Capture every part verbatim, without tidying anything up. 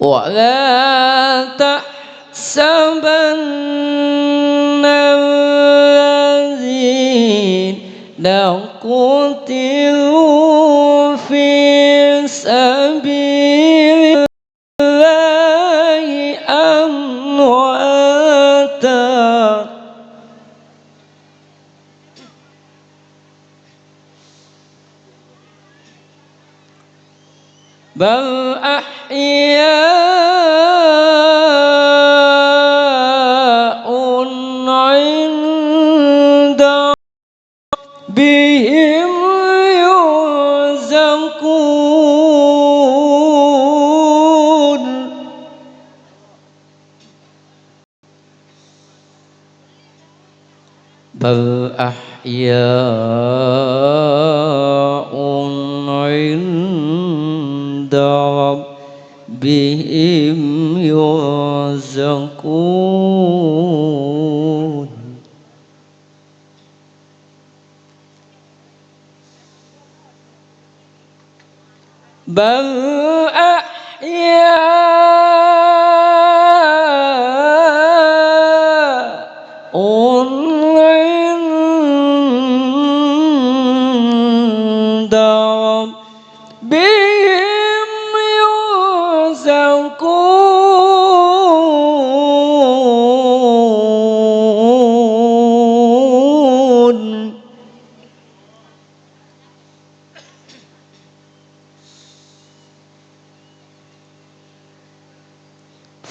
ولا تحسبن الذين قتلوا في سبيل الله أمواتا، بل أحياء عند ربهم يرزقون. بل أحياء عند ربهم يرزقون. بل أحياء عند ربهم يرزقون.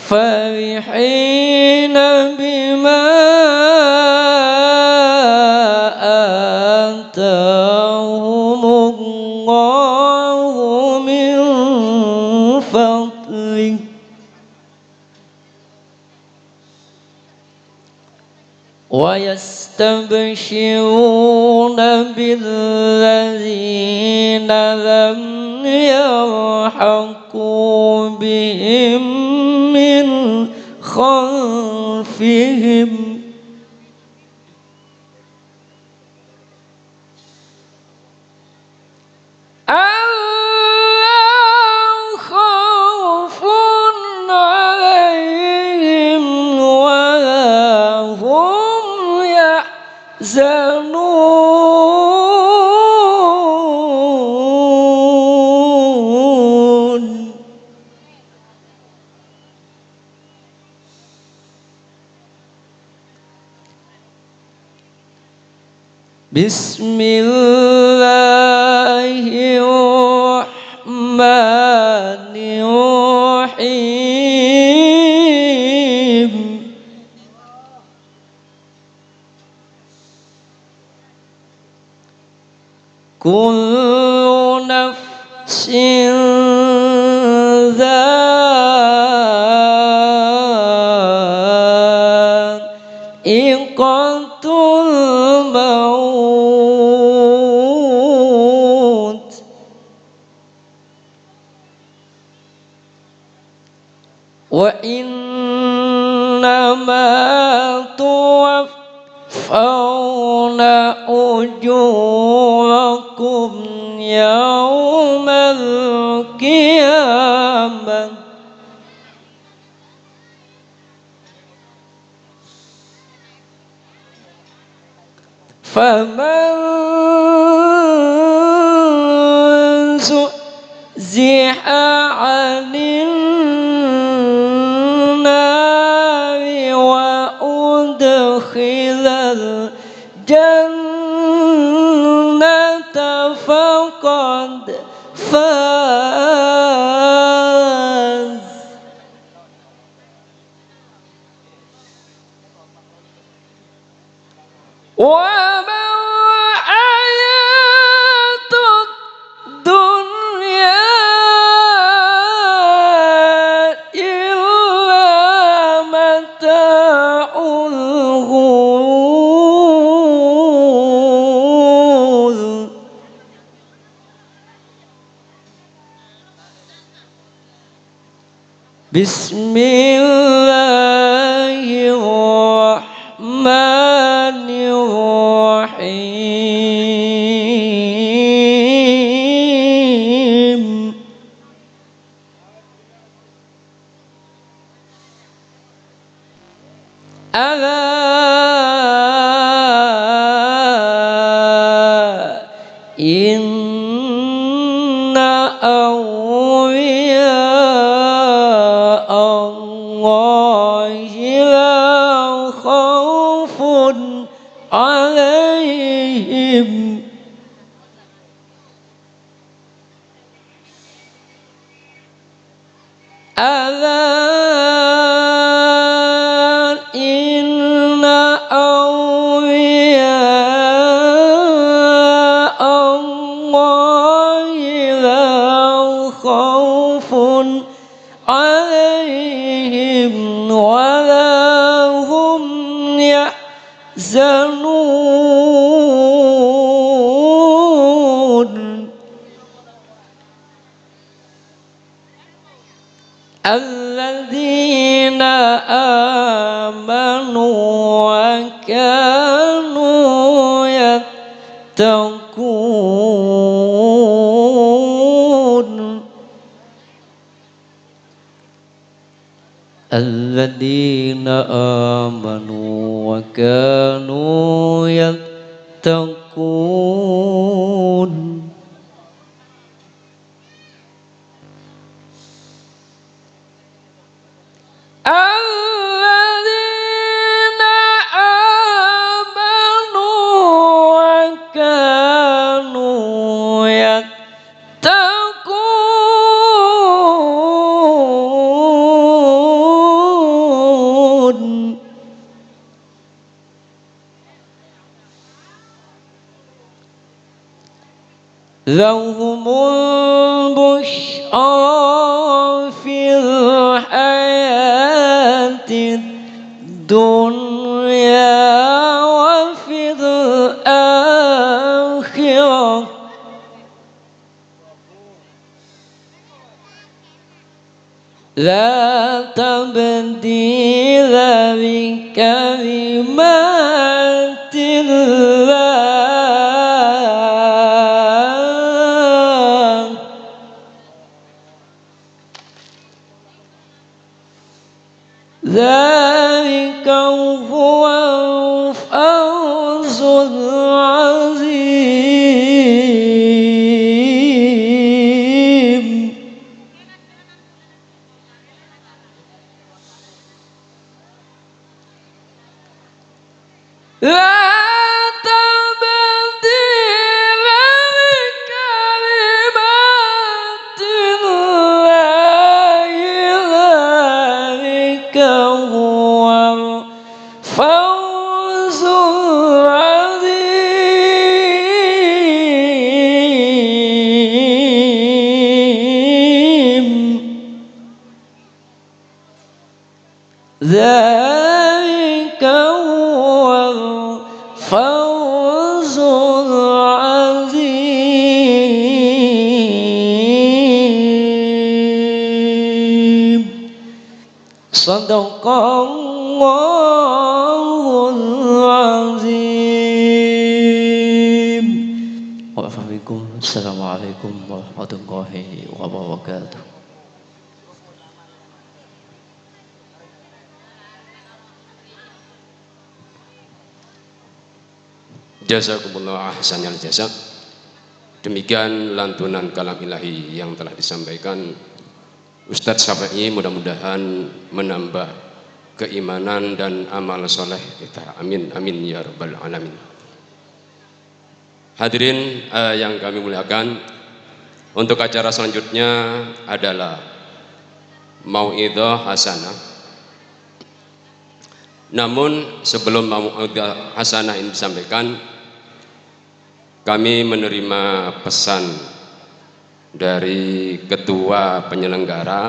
فرحين بما آتاهم الله من فضله ويستبشرون بالذين لم يلحقوا بهم من خلفهم ألا خوف عليهم ولا هم يحزنون. بسم الله الرحمن الرحيم. كل نفس ذائقة الموت. وإنما توفون أجوركم يوم القيامة. فمن زحزح عن النار وأدخل الجنة فقد فاز. وما الحياة الدنيا إلا متاع الغرور. بسم الله الرحمن الرحيم. إن أولياء الله لا خوف عليهم ألا إن أولياء الله خوف عليهم ولا هم يحزنون. الذين آمنوا وكانوا يتقون. الذين آمنوا وكانوا يتقون. الذين آمنوا وكانوا يتقون. لهم البشرى في الحياة الدنيا وفي الآخرة لا تبديل لكلمات الله. ذلك هو الفوز العظيم. لا تبديل لكلمات الله، ذلك هو الفوز العظيم. ذلك هو الفوز العظيم. صدق الله العظيم. السلام عليكم ورحمة الله وبركاته. Jazakumullah ahsanal jaza. Demikian lantunan kalam ilahi yang telah disampaikan Ustadz Syafi'i, mudah-mudahan menambah keimanan dan amal soleh kita. Amin, amin, ya rabbal alamin. Hadirin, eh, yang kami muliakan, untuk acara selanjutnya adalah mau'idhah hasanah. Namun, sebelum mau'idhah hasanah ini disampaikan, kami menerima pesan dari ketua penyelenggara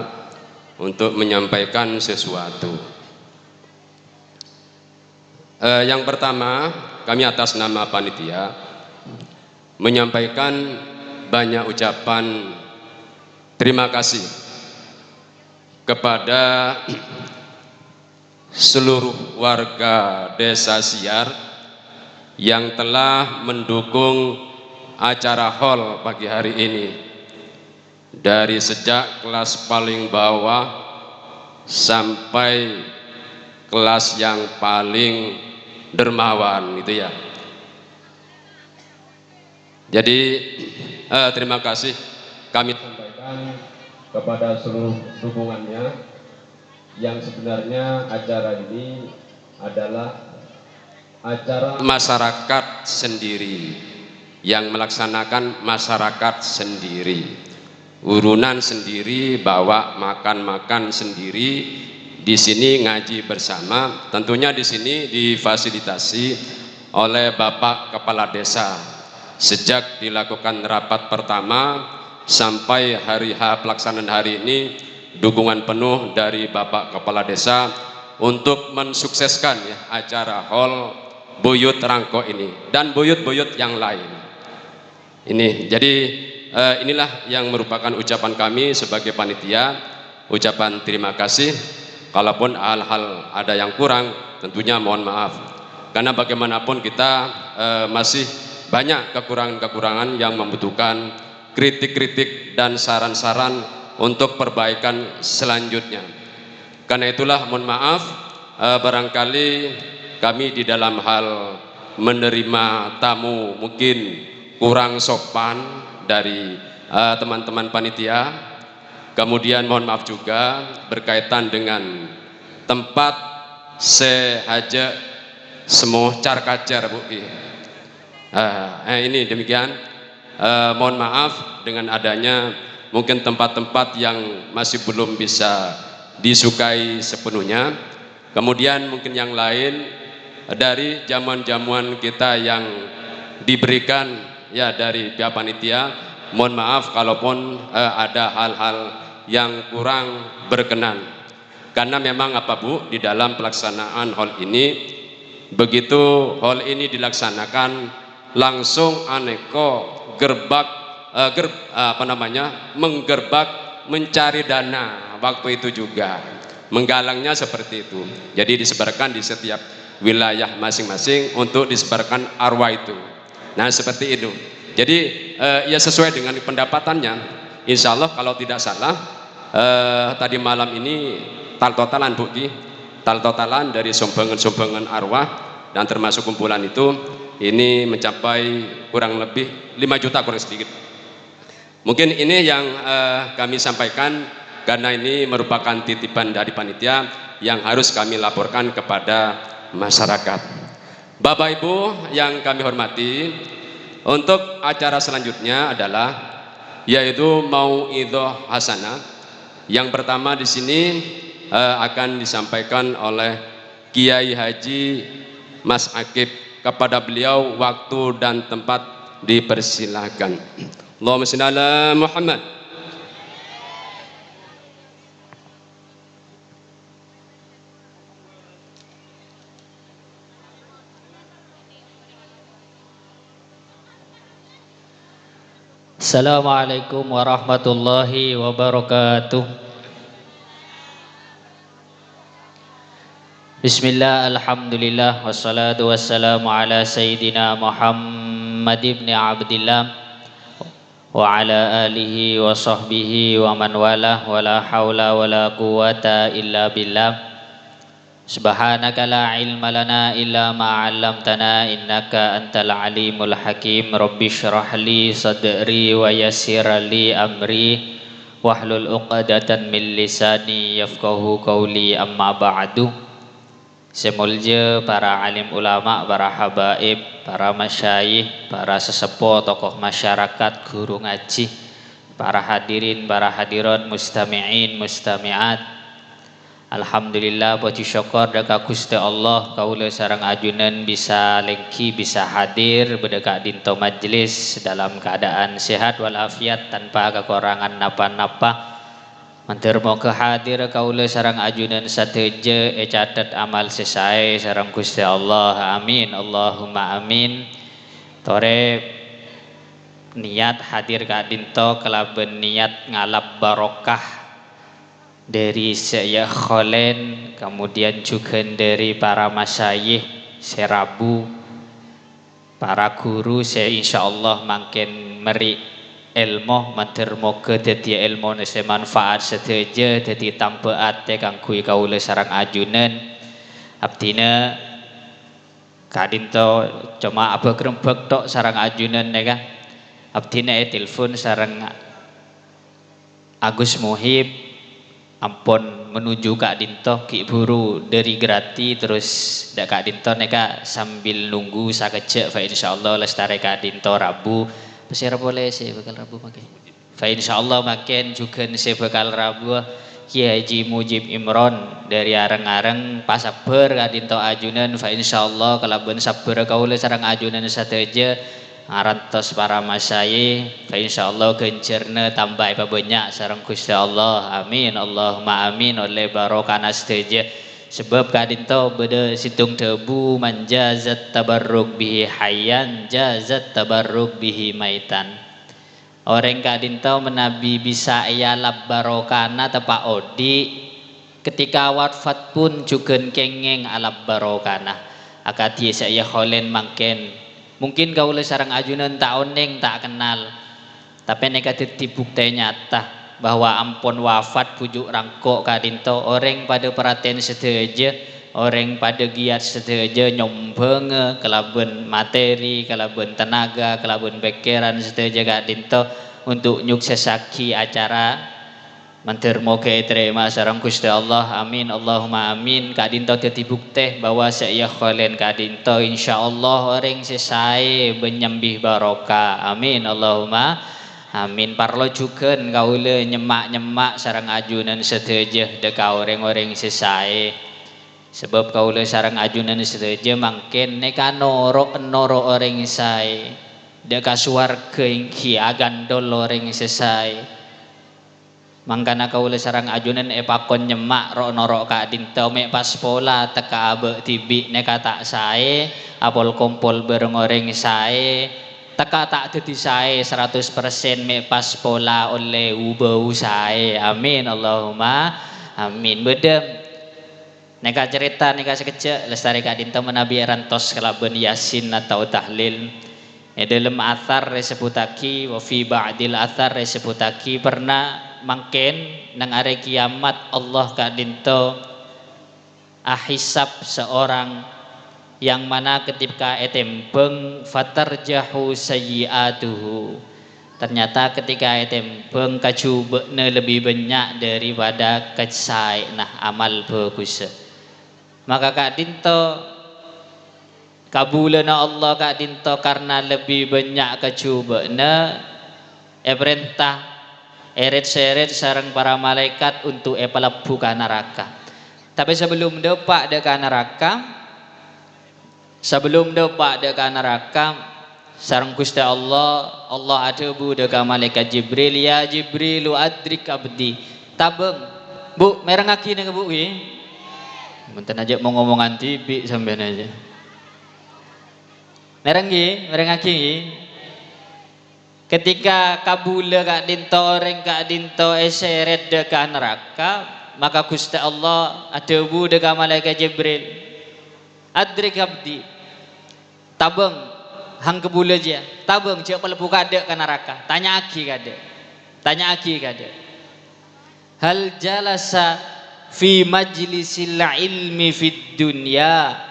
untuk menyampaikan sesuatu. Eh, yang pertama, kami atas nama panitia menyampaikan banyak ucapan terima kasih kepada seluruh warga Desa Siar yang telah mendukung acara haul pagi hari ini. Dari sejak kelas paling bawah sampai kelas yang paling dermawan, gitu ya. Jadi, eh, terima kasih kami sampaikan kepada seluruh dukungannya, yang sebenarnya acara ini adalah acara masyarakat sendiri, yang melaksanakan masyarakat sendiri, urunan sendiri, bawa makan-makan sendiri, di sini ngaji bersama, tentunya di sini difasilitasi oleh Bapak Kepala Desa. Sejak dilakukan rapat pertama sampai hari H pelaksanaan hari ini, dukungan penuh dari Bapak Kepala Desa untuk mensukseskan, ya, acara Hall Buyut Rangko ini dan buyut-buyut yang lain. Ini, jadi, eh, inilah yang merupakan ucapan kami sebagai panitia, ucapan terima kasih. Kalaupun hal-hal ada yang kurang, tentunya mohon maaf. Karena bagaimanapun kita, eh, masih banyak kekurangan-kekurangan yang membutuhkan kritik-kritik dan saran-saran untuk perbaikan selanjutnya. Karena itulah, mohon maaf, eh, barangkali kami di dalam hal menerima tamu mungkin kurang sopan dari, eh, teman-teman panitia. Kemudian mohon maaf juga berkaitan dengan tempat sè hajâ' semmo car-kacar, Bu. Eh, eh, ini demikian. Eh, mohon maaf dengan adanya mungkin tempat-tempat yang masih belum bisa disukai sepenuhnya. Kemudian mungkin yang lain dari jamuan-jamuan kita yang diberikan, ya, dari pihak panitia. Mohon maaf kalaupun, eh, ada hal-hal yang kurang berkenan. Karena memang apa, Bu, di dalam pelaksanaan Hall ini, begitu Hall ini dilaksanakan langsung aneko gerbak, eh, ger-, apa namanya, menggerbak mencari dana waktu itu juga. Menggalangnya seperti itu. Jadi disebarkan di setiap wilayah masing-masing untuk disebarkan arwah itu. Nah, seperti itu. Jadi, eh, ya sesuai dengan pendapatannya. Insya Allah kalau tidak salah, eh, tadi malam ini tal-totalan, Bu Ki, tal-totalan dari sumbangan-sumbangan arwah dan termasuk kumpulan itu, ini mencapai kurang lebih lima juta kurang sedikit. Mungkin ini yang, eh, kami sampaikan karena ini merupakan titipan dari panitia yang harus kami laporkan kepada masyarakat. Bapak Ibu yang kami hormati, untuk acara selanjutnya adalah yaitu mau'idhah hasanah. Yang pertama di sini, eh, akan disampaikan oleh Kiai Haji Mas Akib. Kepada beliau waktu dan tempat dipersilakan. Allahumma shalli ala Muhammad. Assalamualaikum warahmatullahi wabarakatuh. Bismillah, alhamdulillah, wassalatu wassalamu ala sayyidina Muhammad ibni Abdillah wa ala alihi wa sahbihi wa man walah, wa la haula wa la quwwata illa billah. Subhanaka la ilma lana illa ma 'allamtana innaka antal alimul hakim. Rabbi shrah li sadri wa yassir li amri wahlul 'uqdatan min lisani yafqahu qauli, amma ba'du. Sè molja para alim ulama, para habaib, para masyayikh, para sasèpo, tokoh masyarakat, ghuru ngajhi, para hadirin, para hadirat, mustami'in, mustami'at. Alhamdulillah, pojhi sokkor dhâ' ka Ghustè Allah, kaulâ sareng ajunan bisa lèngghi, bisa hadir bâdâ ka'dinto majlis dalam keadaan sehat walafiat tanpa kakorangan napa-napa. Mandhâr moghâ hadir kaulâ sareng ajunan sadhâjâ ècatet amal sè saè sareng Ghustè Allah. Amin, Allahumma amin. Torè niyat hadir ka'dinto kalabân niyat ngalap barokah dhâri Syekh Kholen, kemudian jhughân dhâri para masyayikh sè rabu, para ghuru sè insyaallah mangkèn mèrè èlmo, mandhâr moghâ dhâddhiyâ èlmona sè manfaat sadhâjâ, dhâddhi tambâ atè kaangghuy kaulâ sareng ajunan. Abdhina ka'dinto coma abâk-rembâk tok sareng ajunan, ya kan? Abdhina ètelpon sareng Agus Muhib, ampon menuju ka'dhinto, ghi' buru dhâri Grati, terros dâ' ka'dhinto nèka sambil nunggu sakejjhâ', fa insyaallah lastarè ka'dhinto rabu. Pasèra polè sè bhâkal rabu mangkèn? Fa insyaallah mangkèn jhughân sè bhâkal rabu, Kiai Haji Mujib Imron dhâri areng-areng, pasabbhâr ka'dhinto ajunan, fa insyaallah kalabân sabbhârrâ kaulâ sareng ajunan sadhâjâ ngarantos paramasaè, fa insyaallah ghânjhârna tamba èpabânnya' sareng Ghustè Allah. Amin, Allahumma amin, ollè barokana sadhâjâ. Sabâb ka'dhinto bâdâ sèttong dhâbu, "Man jazat tabarruk bihi hayyan, jazat tabarruk bihi maitan." Orèng ka'dhinto manabi bisa èalap barokana teppa' odi', ketika wafat pun jhughân kèngèng alap barokana. Akadhi sè èyakholen mangkèn. Mungkin kaulâ sareng ajunan ta' onèng, ta' kennal. Tapè nèka dhâddhi buktè nyata bahwa ampon wafat bhuju' rangko' ka'dhinto, orèng padâ paratèn sadhâjâ, orèng padâ giyat sadhâjâ nyombhângnga kalabân materi, kalabân tenaga, kalabân pèkkèran sadhâjâ ka'dhinto untuk nyuksessaghi acara. Mandhâr moghâ ètarèma sareng Ghustè Allah. Amin, Allahumma amin. Ka'dhinto dhâddhi buktè bahwa sè èyakholen ka'dhinto, insyaallah, orèng sè saè bân nyambi barokah. Amin, Allahumma amin. Parlo jhughân kaulâ nyemma'-nyemma' sareng ajunan sadhâjâ dâ' ka orèng-orèng sè saè. Sabâb kaulâ sareng ajunan sadhâjâ mangkèn nèka noro'-noro' orèng saè. Dâ' ka sowarghâ èngghi agandhol orèng sè saè. Mangkana kaulâ sareng ajunan èpakon nyemma' ro'-noro' ka'dhinto mè' pas pola tekka abâ' dhibi' nèka ta' saè, apol-kompol bhâreng orèng saè, tekka ta' dhâddhi saè saratos persen mè' pas pola ollè u-bâu saè. Amin, Allahumma amin. Bâdâ Nèka carèta nèka sakejjhâ', lastarè ka'dhinto manabi èrantos kalabân Yasin atau tahlil. È dhâlem athar èsebbhuttaghi, wa fi ba'dil athar èsebbhuttaghi, pernah mangkèn neng arè kiyamat Allah ka'dhinto ahisab seorang yang mana ketika ètèmbhâng fatarjahu sayyi'atuhu. Ternyata ketika ètèmbhâng kajhubâ'na lebbi bânnya' daripada kasaè'na amal bhâghussa. Maka ka'dhinto kabulâna Allah ka'dhinto karna lebbi bânnya' kajhubâ'na èparènta èrèt-sèrèt sareng para malaèkat untuk èpalebbhu ka naraka. Tapè sabellun dâpa' dâ' ka naraka, Sabellun dâpa' dâ' ka naraka, sareng Ghustè Allah, Allah adhâbu dâ' ka Malaèkat Jibril, "Ya Jibrilu, adrik abdi." Tabâng. Bu, mèrengngaghi nèng Bu, ghi? Bhunten ajâ' mo-ngomongan dhibi' sampèyan ajâ'. Mèreng, ghi? Mèrengngaghi, ghi? Ketika kabulâ ka'dhinto, orèng ka'dhinto èsèrèt dâ' ka naraka, maka Ghustè Allah adhâbu dâ' ka Malaèkat Jibril, "Adrik abdi, tabâng, hang kabulâ jiyâ, tabâng, jhâ' palebbhu kaadâ' ka naraka, tanya'aghi kaadâ', tanya'aghi kaadâ'." "Hal jalasa fi majlisil ilmi fid dunya?"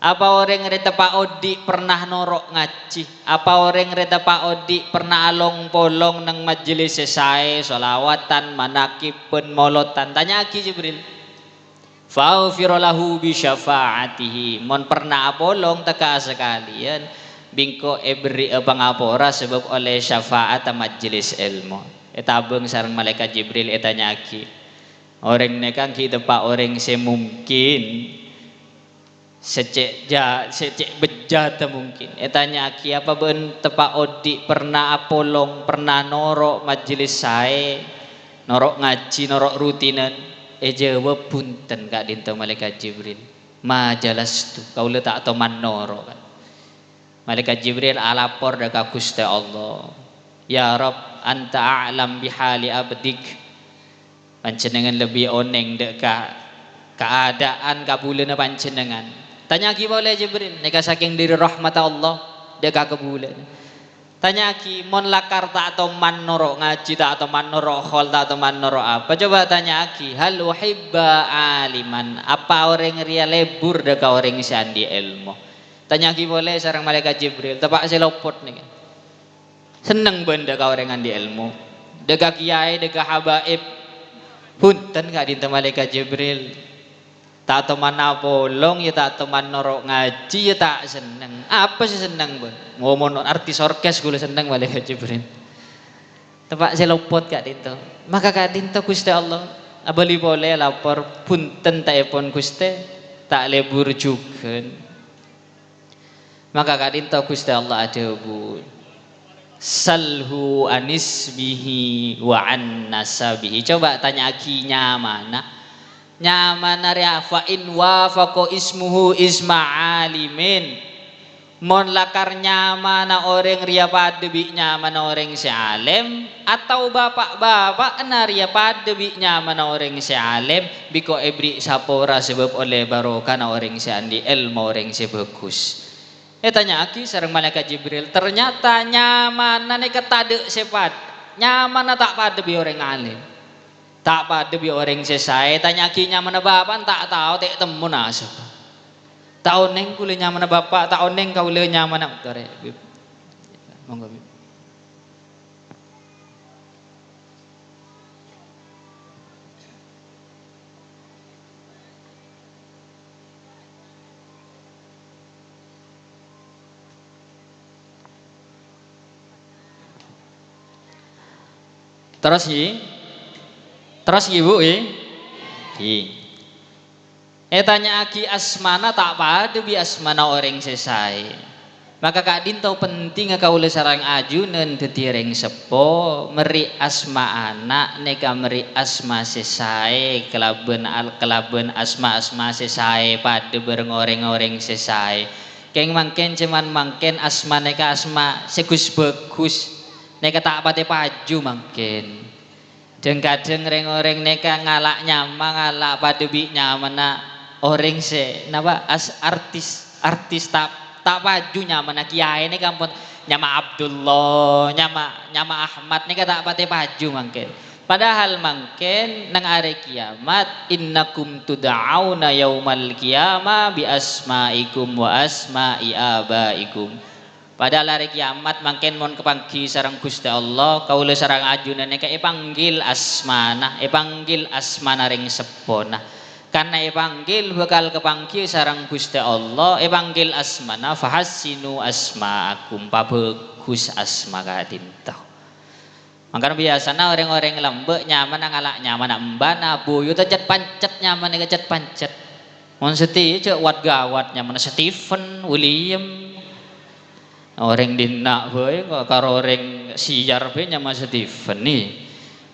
Apa orèng rè teppa' odi' pernah noro' ngajhi? Apa orèng rè teppa' odi' pernah along-polong neng majelis sè saè, sholawatan, manakib, bân molodhân? Tanya'aghi Jibril. "Faghfira lahu bi syafa'atihi." Mon pernah apolong, tekka'a sakalèyan, bi' engko' èberri'a pangapora sabâb ollè syafa'atta majelis èlmo. Ètabâng sareng Malaèkat Jibril, ètanya'aghi. Orèng nèka ghi' teppa' orèng sè mungkin, sè cè' ja-, sè cè' bejjata mungkin. Ètanya'aghi, "Apa bâ'na teppa' odi' pernah apolong, pernah noro' majelis saè, noro' ngajhi, noro' rutinan?" Èjâwâb, "Bhunten ka'dhinto Malaèkat Jibril. Ma jalastu, kaulâ ta' toman noro'." Malaèkat Jibril alapor dâ' ka Ghustè Allah, "Ya Rabb, anta a'lam bihali abdik." Panjhennengngan lebbi onèng dâ' ka kaadâ'ân kabulâna Panjhennengngan. Tanya'aghi polè Jibril, nèka sakèng dhâri rahmatta Allah dâ' ka kabulâna. Tanya'aghi, mon lakar ta' toman noro' ngajhi, ta' toman noro' khol, ta' toman noro' apa, coba tanya'aghi, "Hal uhibba aliman?" Apa orèng rèya lebur dâ' ka orèng sè andi' èlmo? Tanya'aghi polè sareng Malaèkat Jibril, teppa' sè lopot nèka. Senneng bân dâ' ka orèng andi' èlmo, dâ' ka kiyaè, dâ' ka habaib. Bhunten ka'dinto Malaikat Jibril. Ta' toman apolong, ya ta' toman noro' ngajhi, ya ta' senneng. Apa sè senneng, bân? Mo-, mon artis orkes ghulâ senneng Malaikat Jibril. Teppa' sè lopot ka'dinto. Maka ka'dinto Ghustè Allah abâli polè lapor, "Bhunten, ta'èpon Ghustè, ta' lebur jhughân." Maka ka'dinto Ghustè Allah adhâbu, "Salhu an ismihi wa an nasabihi." Coba tanya'aghi nyamana. Nyamana rèya, "Fa in wafaqa ismuhu isma alimin." Mon lakar nyamana orèng rèya padâ bi' nyamana orèng sè alèm, atau bapa'-bapa'na rèya padâ bi' nyamana orèng sè alèm, bi' ko' èberri' sapora sabâb ollè barokana orèng sè andi' èlmo, orèng sè bhâghus. Ètanya'aghi sareng Malaikat Jibril, ternyata nyamana nèka tadâ' sè pad-, nyamana ta' padâ bi' orèng alèm. Ta' padâ bi' orèng sè saè, tanya'aghi nyamana bapa'na ta' tao, ta' temmo nasabâ. Ta' onèng kaulâ nyamana bapa', ta' onèng kaulâ nyamana, torè, Bib. Monggo, Bib. Terros, ghi? Terros, ghi, Bu, ghi? Ghi. Ètanya'aghi asmana ta' padâ bi' asmana orèng sè saè. Maka ka'dinto pentingnga kaulâ sareng ajunan dhâddhi rèng seppo, mèrri' asma ana' nèka mèrri' asma sè saè kalabân al-, kalabân asma-asma sè saè padâ bhâreng orèng-orèng sè saè. Kèng mangkèn, coma mangkèn asma nèka asma sè ghus-bhâghus, nèka ta' patè paju mangkèn. Dhâng-kadhâng rèng-orèng nèka ngala' nyama, ngala' padâ bi' nyamana orèng sè, napa, as-, artis, artis ta', ta' paju nyamana, kiyaè nèka ampon nyama Abdullah, nyama, nyama Ahmad nèka ta' patè paju mangkèn. Padahal mangkèn neng arè kiyamat, "Innakum tud'auna yaumal qiyamah bi asma'ikum wa asma'i abaikum." Padahal arè kiyamat mangkèn mon kapangghi sareng Ghustè Allah, kaulâ sareng ajunan nèka èpanggil asmana, èpanggil asmana rèng seppona. Karna èpanggil bhâkal kapangghi sareng Ghustè Allah, èpanggil asmana, "Fahassinu asma'akum", pabhâghus asma ka'dinto. Mangkana biyasana orèng-orèng lambâ' nyamana ngala' nyamana embana, bhâjhuna cet-pancet nyamana kèya cet-pancet. Mon satèya jhâ' wat-ghâwat nyamana Stephen, William. Orèng dinna' bhâi kok karo orèng siyar bhâi nyama Stephen nè.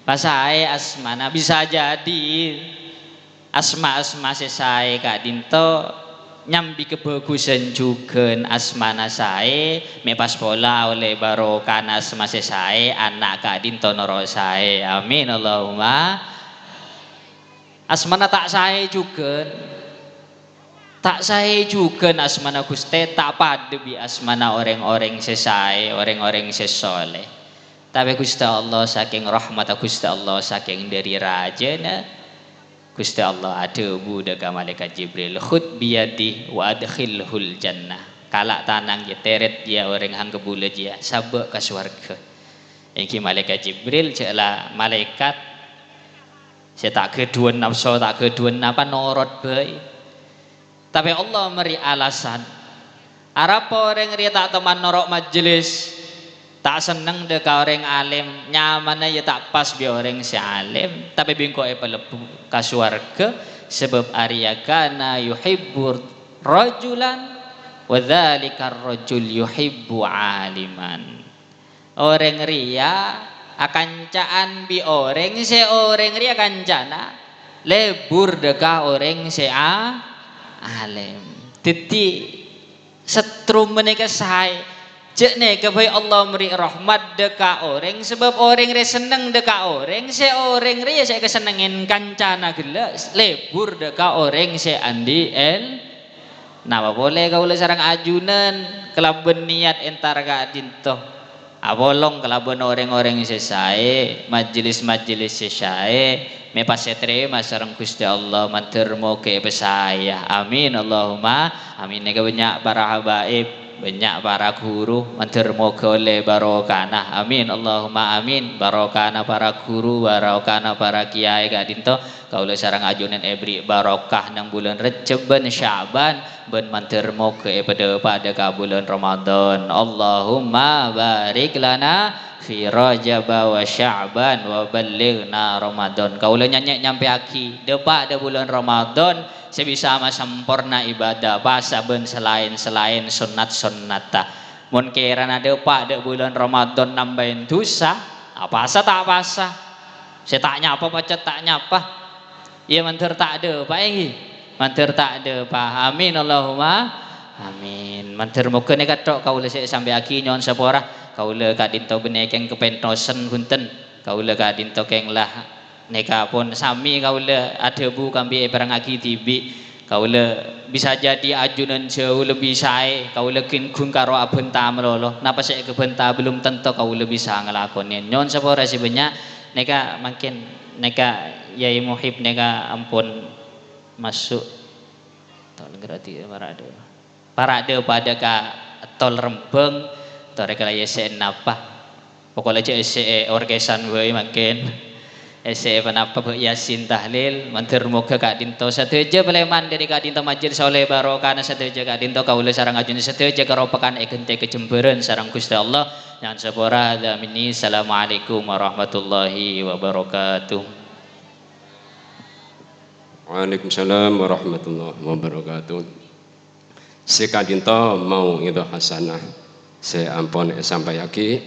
Pas saè asmana bisa jadi. Asma-asma sè saè ka'dinto nyambi kabhâghusân jhughân, asmana saè, mè' pas pola ollè barokana asma sè saè, ana' ka'dinto noro' saè. Amin, Allahumma. Asmana ta' saè jhughân. Ta' saè jhughân asmana Ghustè, ta' padâ bi' asmana orèng-orèng sè saè, orèng-orèng sè sholeh. Tapè Ghustè Allah sakèng rahmatta Ghustè Allah, sakèng dhâri rajâna, Ghustè Allah adhâbu dâ' ka Malaèkat Jibril, "Khudz biyadih wa adkhilhul jannah." Kala' tanang jiyâ, tèrèt jiyâ orèng hang kabulâ jiyâ, sabâ' ka sowarghâ. Èngghi Malaèkat Jibril, jhâ' la malaèkat sè ta' ghâdhuwân napso, ta' ghâdhuwân napa, norot bhâi. Tapè Allah mèrri alasan. Arapa orèng rèya ta' toman noro' majelis, ta' senneng dâ' ka orèng alèm, nyamana ya ta' pas bi' orèng sè alèm, tapè bi' engko' èpalebbhu ka sowarghâ, sabâb arèya kana yuhibbu rajulan, wa dzalikar rajul yuhibbu aliman. Orèng rèya akanca'an bi' orèng sè orèng rèya kancana lebur dâ' ka orèng sè a-, alèm. Dhâddhi, setrum panèka saè. Jhâ' nèka bhâi Allah mèrri rahmat dâ' ka orèng, sabâb orèng rè senneng dâ' ka orèng, sè orèng rèya sè èkasennengngè kancana ghellâ' lebur dâ' ka orèng sè andi' èl-, Napa polè kaulâ sareng ajunan kalabân niyat entar ka'dinto. Apolong kalabân orèng-orèng sè saè, majelis-majelis sè saè, mè' pas ètarèma sareng Ghustè Allah, mandhâr moghâ èpasaèya. Amin, Allahumma amin. Nèka bânnya' para habaib. Bânnya' para ghuru, mandhâr moghâ ollè barokana. Amin, Allahumma amin. Barokana para ghuru, barokana para kiyaè ka'dinto. Kaulâ sareng ajunan èberri' barokah neng bulân Rejjeb bân Sya'ban, bân mandhâr moghâ èpadhâpa'a ka bulân Ramadan. Allahumma barik lana fi Rajaba wa Sya'ban wa ballighna Ramadan. Kaulâ nyanyè' nyampèyaghi, dhâpa' dâ' bulân Ramadan sè bisa masamporna ibadah pasa bân salaèn-salaèn sonnat-sonnatta. Mon kèrana dhâpa' dâ' bulân Ramadan nambâi dhusa, apasa ta' pasa? Sè ta' nyapa pacet ta' nyapa. Iyâ, mandhâr ta' dhâpa', ènggi? Mandhâr ta' dhâpa'. Amin, Allahumma amin. Mandhâr moghâ nèka tok kaulâ sè èsampèyaghi, nyo'on sapora. Kaulâ ka'dinto bânnè kèng kapèntosen, bhunten. Kaulâ ka'dinto kèng la nèka pon samè kaulâ adhâbu kaangghuy èpèrengngaghi dhibi'. Kaulâ bisa jadi ajunan jhâu lebbi saè, kaulâ ghi' ghun karo abhânta malolo. Napa sè èkabhânta belum tanto kaulâ bisa ngalakonè. Nyo'on sapora sè bânnya'. Nèka mangkèn, nèka Yai Muhib nèka ampon maso'. Tol ngerti para' dhâ-, para' dhâ-, padâ ka tol Rembang, torè kala èssè'è napa. Pokolla jhâ' èssè'è orkèsan bhâi mangkèn. Èssè'è ponapa bâ' Yasin tahlil, mandhâr moghâ ka'dinto sadhâjâ palèman dâri ka'dinto majlis ollè barokana sadhâjâ ka'dinto kaulâ sareng ajunan sadhâjâ karopakan èghântè kajembhârân sareng Ghustè Allah. Nyo'on sapora, hadza minni. Assalamualaikum warahmatullahi wabarakatuh. Waalaikumsalam warahmatullahi wabarakatuh. Sè ka'dinto mau'idhah hasanah sè ampon èsampèyaghi,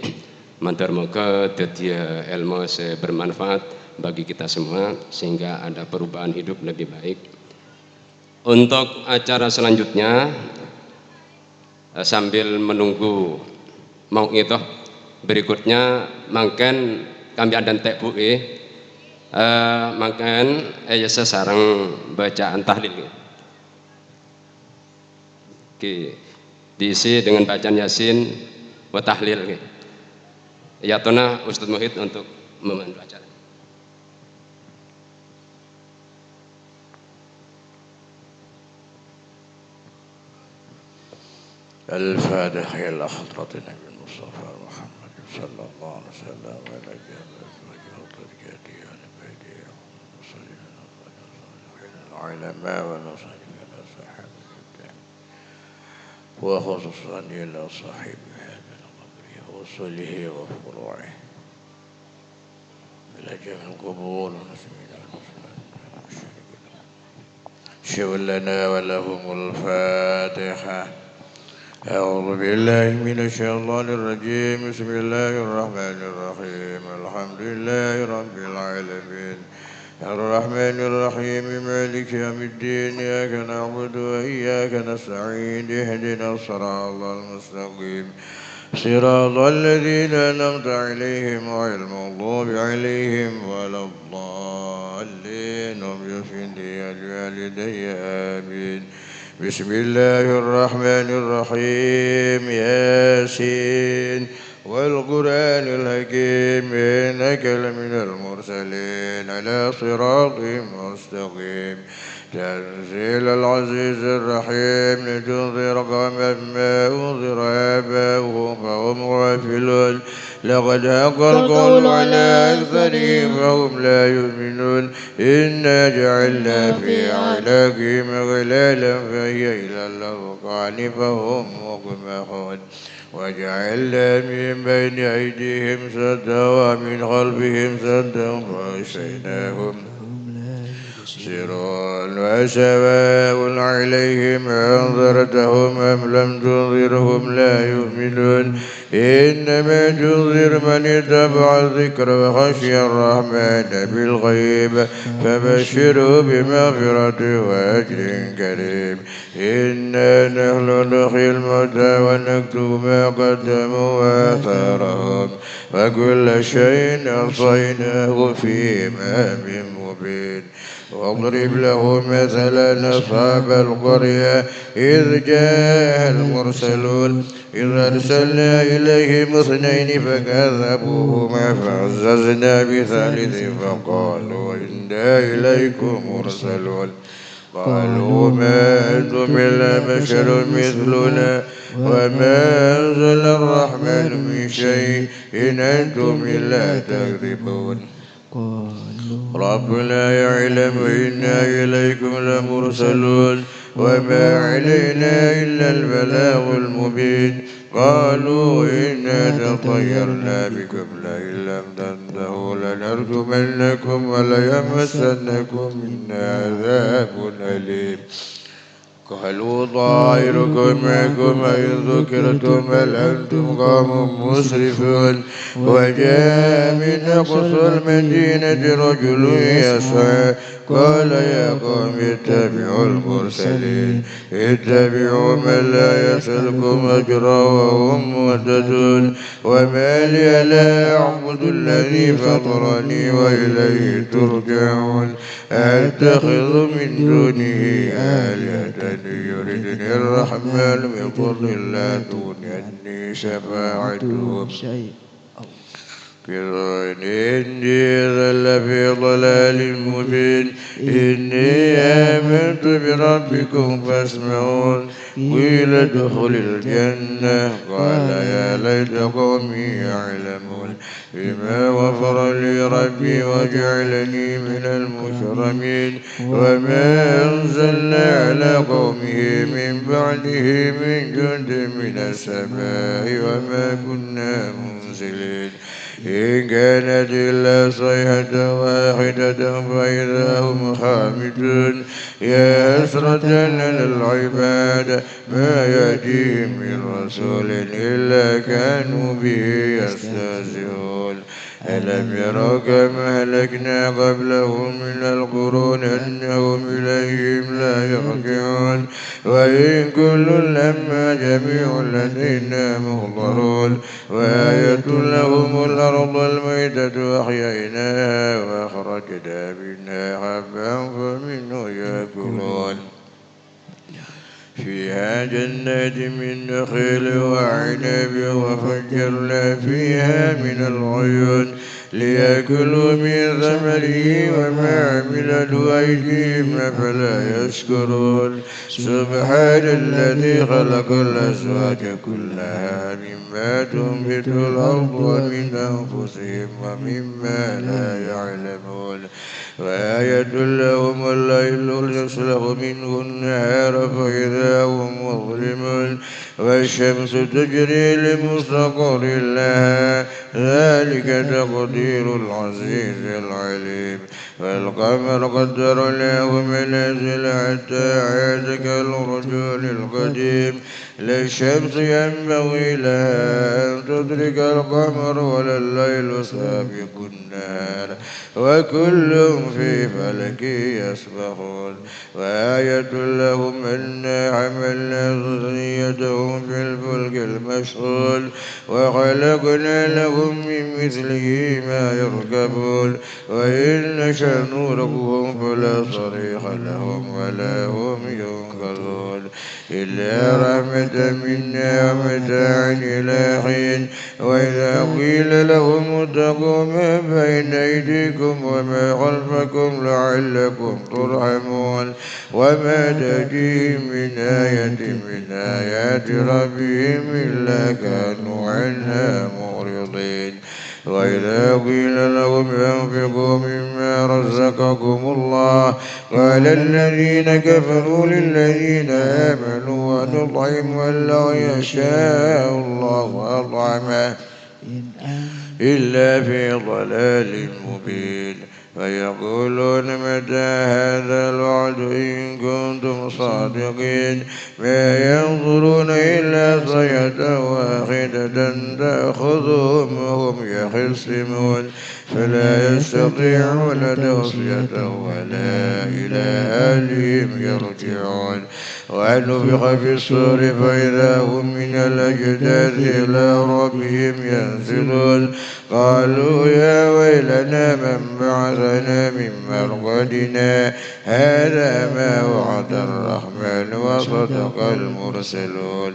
mandhâr moghâ dhâddhiyâ èlmo sè bermanfaat bagi kita semua, sehingga ada perubahan hidup lebih baik. Untuk acara selanjutnya, eh, sambil menunggu mau'idhah berikutnya, mangkèn kaangghuy adhânte' Bu, eh, mangkèn èyassa sareng bacaan tahlil. Oke, diisi dengan bacaan Yasin wa tahlil. Èyatorana Ustadz Muhid untuk memandu acara. الفاتحة إلى حضرة النبي المصطفى محمد صلى الله عليه وسلم وعلى آله وصحبه وسلم. العلماء والمصنفين والصحابة الكرام، وخصوصا إلى صاحب هذا القبر وأصوله وفروعه إلى جميع القبور والمسلمين والمسلمات. شر لنا ولهم الفاتحة. أعوذ بالله من الشيطان الرجيم. بسم الله الرحمن الرحيم. الحمد لله رب العالمين. الرحمن الرحيم. مالك يوم الدين. إياك نعبد وإياك نستعين. اهدنا الصراط المستقيم. صراط الذين أنعمت عليهم غير المغضوب عليهم ولا الضالين. رب اغفر لي ولوالدي. آمين. بسم الله الرحمن الرحيم. ياسين. والقرآن الحكيم. إنك لمن المرسلين على صراط مستقيم. تنزيل العزيز الرحيم. لتنذر قوما ما أنذر آباؤهم فهم غافلون. لقد حق القول على أكثرهم فهم لا يؤمنون. إنا جعلنا في أعناقهم أغلالا فهي إلى الأذقان فهم مقمحون. وجعلنا من بين أيديهم سدا ومن خلفهم سدا فأغشيناهم فهم لا يبصرون. وسواء عليهم أأنذرتهم أم لم تنذرهم لا يؤمنون. إنما تنذر من اتبع الذكر وخشي الرحمن بالغيب فبشره بمغفرة وأجر كريم. إنا نحن نحيي الموتى ونكتب ما قدموا وآثارهم وكل شيء أحصيناه في إمام مبين. واضرب لهم مثلا أصحاب القرية إذ جاءها المرسلون إذ أرسلنا إليهم اثنين فكذبوهما فعززنا بثالث فقالوا إنا إليكم مرسلون. قالوا ما أنتم إلا بشر مثلنا وما أنزل الرحمن من شيء إن أنتم إلا تكذبون. قالوا ربنا يعلم إنا إليكم لمرسلون وما علينا إلا البلاغ المبين. قالوا إنا تطيرنا بكم لئن لم تنتهوا لنرجمنكم وليمسنكم منا عذاب أليم. قالوا طائركم معكم أئن ذكرتم بل أنتم قوم مسرفون. وجاء من أقصى المدينة رجل يسعى قال يا قوم اتبعوا المرسلين اتبعوا من لا يسألكم أجرا وهم مهتدون. وما لي لا أعبد الذي فطرني وإليه ترجعون. أتخذ من دونه آلهة إن يردني الرحمن بضر لا تغن عني شفاعتهم شيئا. إني إذا لفي ضلال مبين. إني آمنت بربكم فاسمعون. قيل ادخل الجنة. قال يا ليت قومي يعلمون. بما غفر لي ربي وجعلني من المكرمين. وما أنزلنا على قومه من بعده من جند من السماء وما كنا منزلين. إن كانت إلا صيحة واحدة فإذا هم خامدون. يا حسرة على العباد ما يأتيهم من رسول إلا كانوا به يستهزئون. ألم يروا كم أهلكنا قبلهم من القرون أنهم إليهم لا يرجعون. وإن كل لما جميع لدينا محضرون. وآية لهم الأرض الميتة أحييناها وأخرجنا منها حبا فمنه يأكلون. فيها جنات من نخيل وأعناب وفجرنا فيها من العيون ليأكلوا من ثمره وما عملته أيديهم أفلا يشكرون. سبحان الذي خلق الأزواج كلها مما تنبت الأرض ومن أنفسهم ومما لا يعلمون. وآية لهم الليل يسلخ منه النهار فإذا هم مظلمون. والشمس تجري لمستقر لها ذلك تقدير العزيز العليم. والقمر قدرناه منازل حتى عاد كالعرجون القديم. لا الشمس ينبغي لها أن تدرك القمر ولا الليل سابق النهار وكل في فلك يسبحون. وآية لهم أنا حملنا ذريتهم في الفلك المشحون وخلقنا لهم من مثله ما يركبون وإن نشأ نغرقهم فلا صريخ لهم ولا هم ينقذون. إلا رحمة منا ومتاعا إلى حين. وإذا قيل لهم اتقوا ما بين أيديكم وما خلفكم لعلكم ترحمون. وما تأتيهم من آية من آيات ربهم إلا كانوا عنها معرضين. وإذا قيل لهم أنفقوا مما رزقكم الله قال الذين كفروا للذين آمنوا أنطعم من لو يشاء الله أطعمه إلا في ضلال مبين. فيقولون متى هذا الوعد إن كنتم صادقين. ما ينظرون إلا صيحة واحدة تأخذهم وهم يخصمون. فلا يستطيعون توصية ولا إلى أهلهم يرجعون. ونفخ في الصور فإذا هم من الأجداث إلى ربهم ينسلون. قالوا يا ويلنا من بعثنا من مرقدنا هذا ما وعد الرحمن وصدق المرسلون.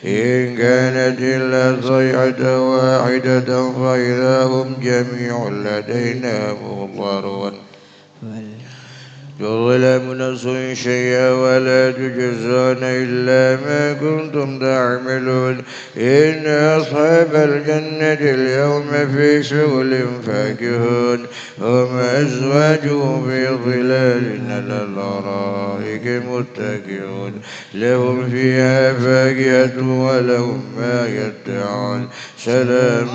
إن كانت إلا صيحة واحدة فإذا هم جميع لدينا محضرون. تظلم نفس شيئا ولا تجزون إلا ما كنتم تعملون. إن أصحاب الجنة اليوم في شغل فاكهون. هم وأزواجهم في ظلال على الأرائك متكئون. لهم فيها فاكهة ولهم ما يدعون. سلام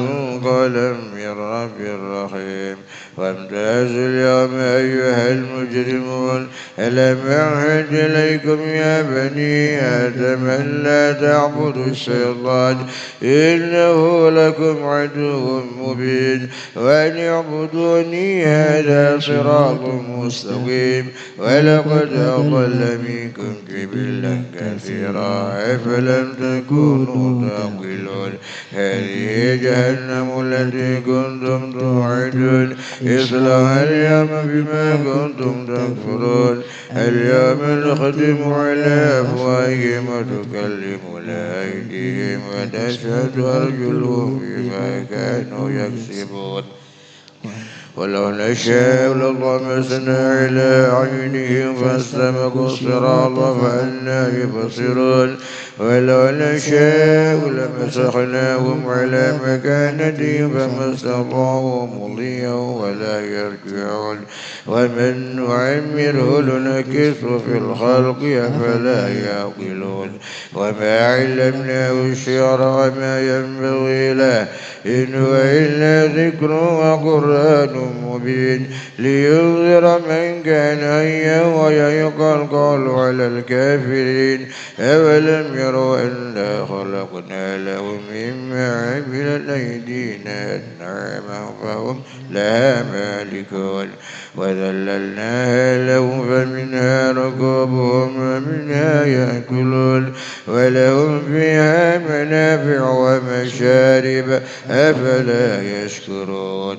قولا من رب رحيم. وامتازوا اليوم أيها المجرمون. ألم أعهد إليكم يا بني آدم أن لا تعبدوا الشيطان إنه لكم عدو مبين. وأن اعبدوني هذا صراط مستقيم. ولقد أضل منكم جبلا كثيرا أفلم تكونوا تعقلون. هذه جهنم التي كنتم توعدون. اصلوها اليوم بما كنتم تكفرون. اليوم نختم على أفواههم وتكلمنا أيديهم وتشهد أرجلهم بما كانوا يكسبون. ولو نشاء لطمسنا على أعينهم فاستبقوا الصراط فأنى يبصرون. ولو نشاء لمسخناهم على مكانتهم فما استطاعوا مضيا ولا يرجعون. ومن نعمره ننكسه في الخلق أفلا يعقلون. وما علمناه الشعر وما ينبغي له إن هو إلا ذكر وقرآن مبين لينذر من كان حيا ويحق القول على الكافرين. أولم يروا أنا خلقنا لهم مما عملت أيدينا أنعاما فهم لها مالكون. وذللناها لهم فمنها ركوبهم ومنها يأكلون ولهم فيها منافع ومشارب أفلا يشكرون.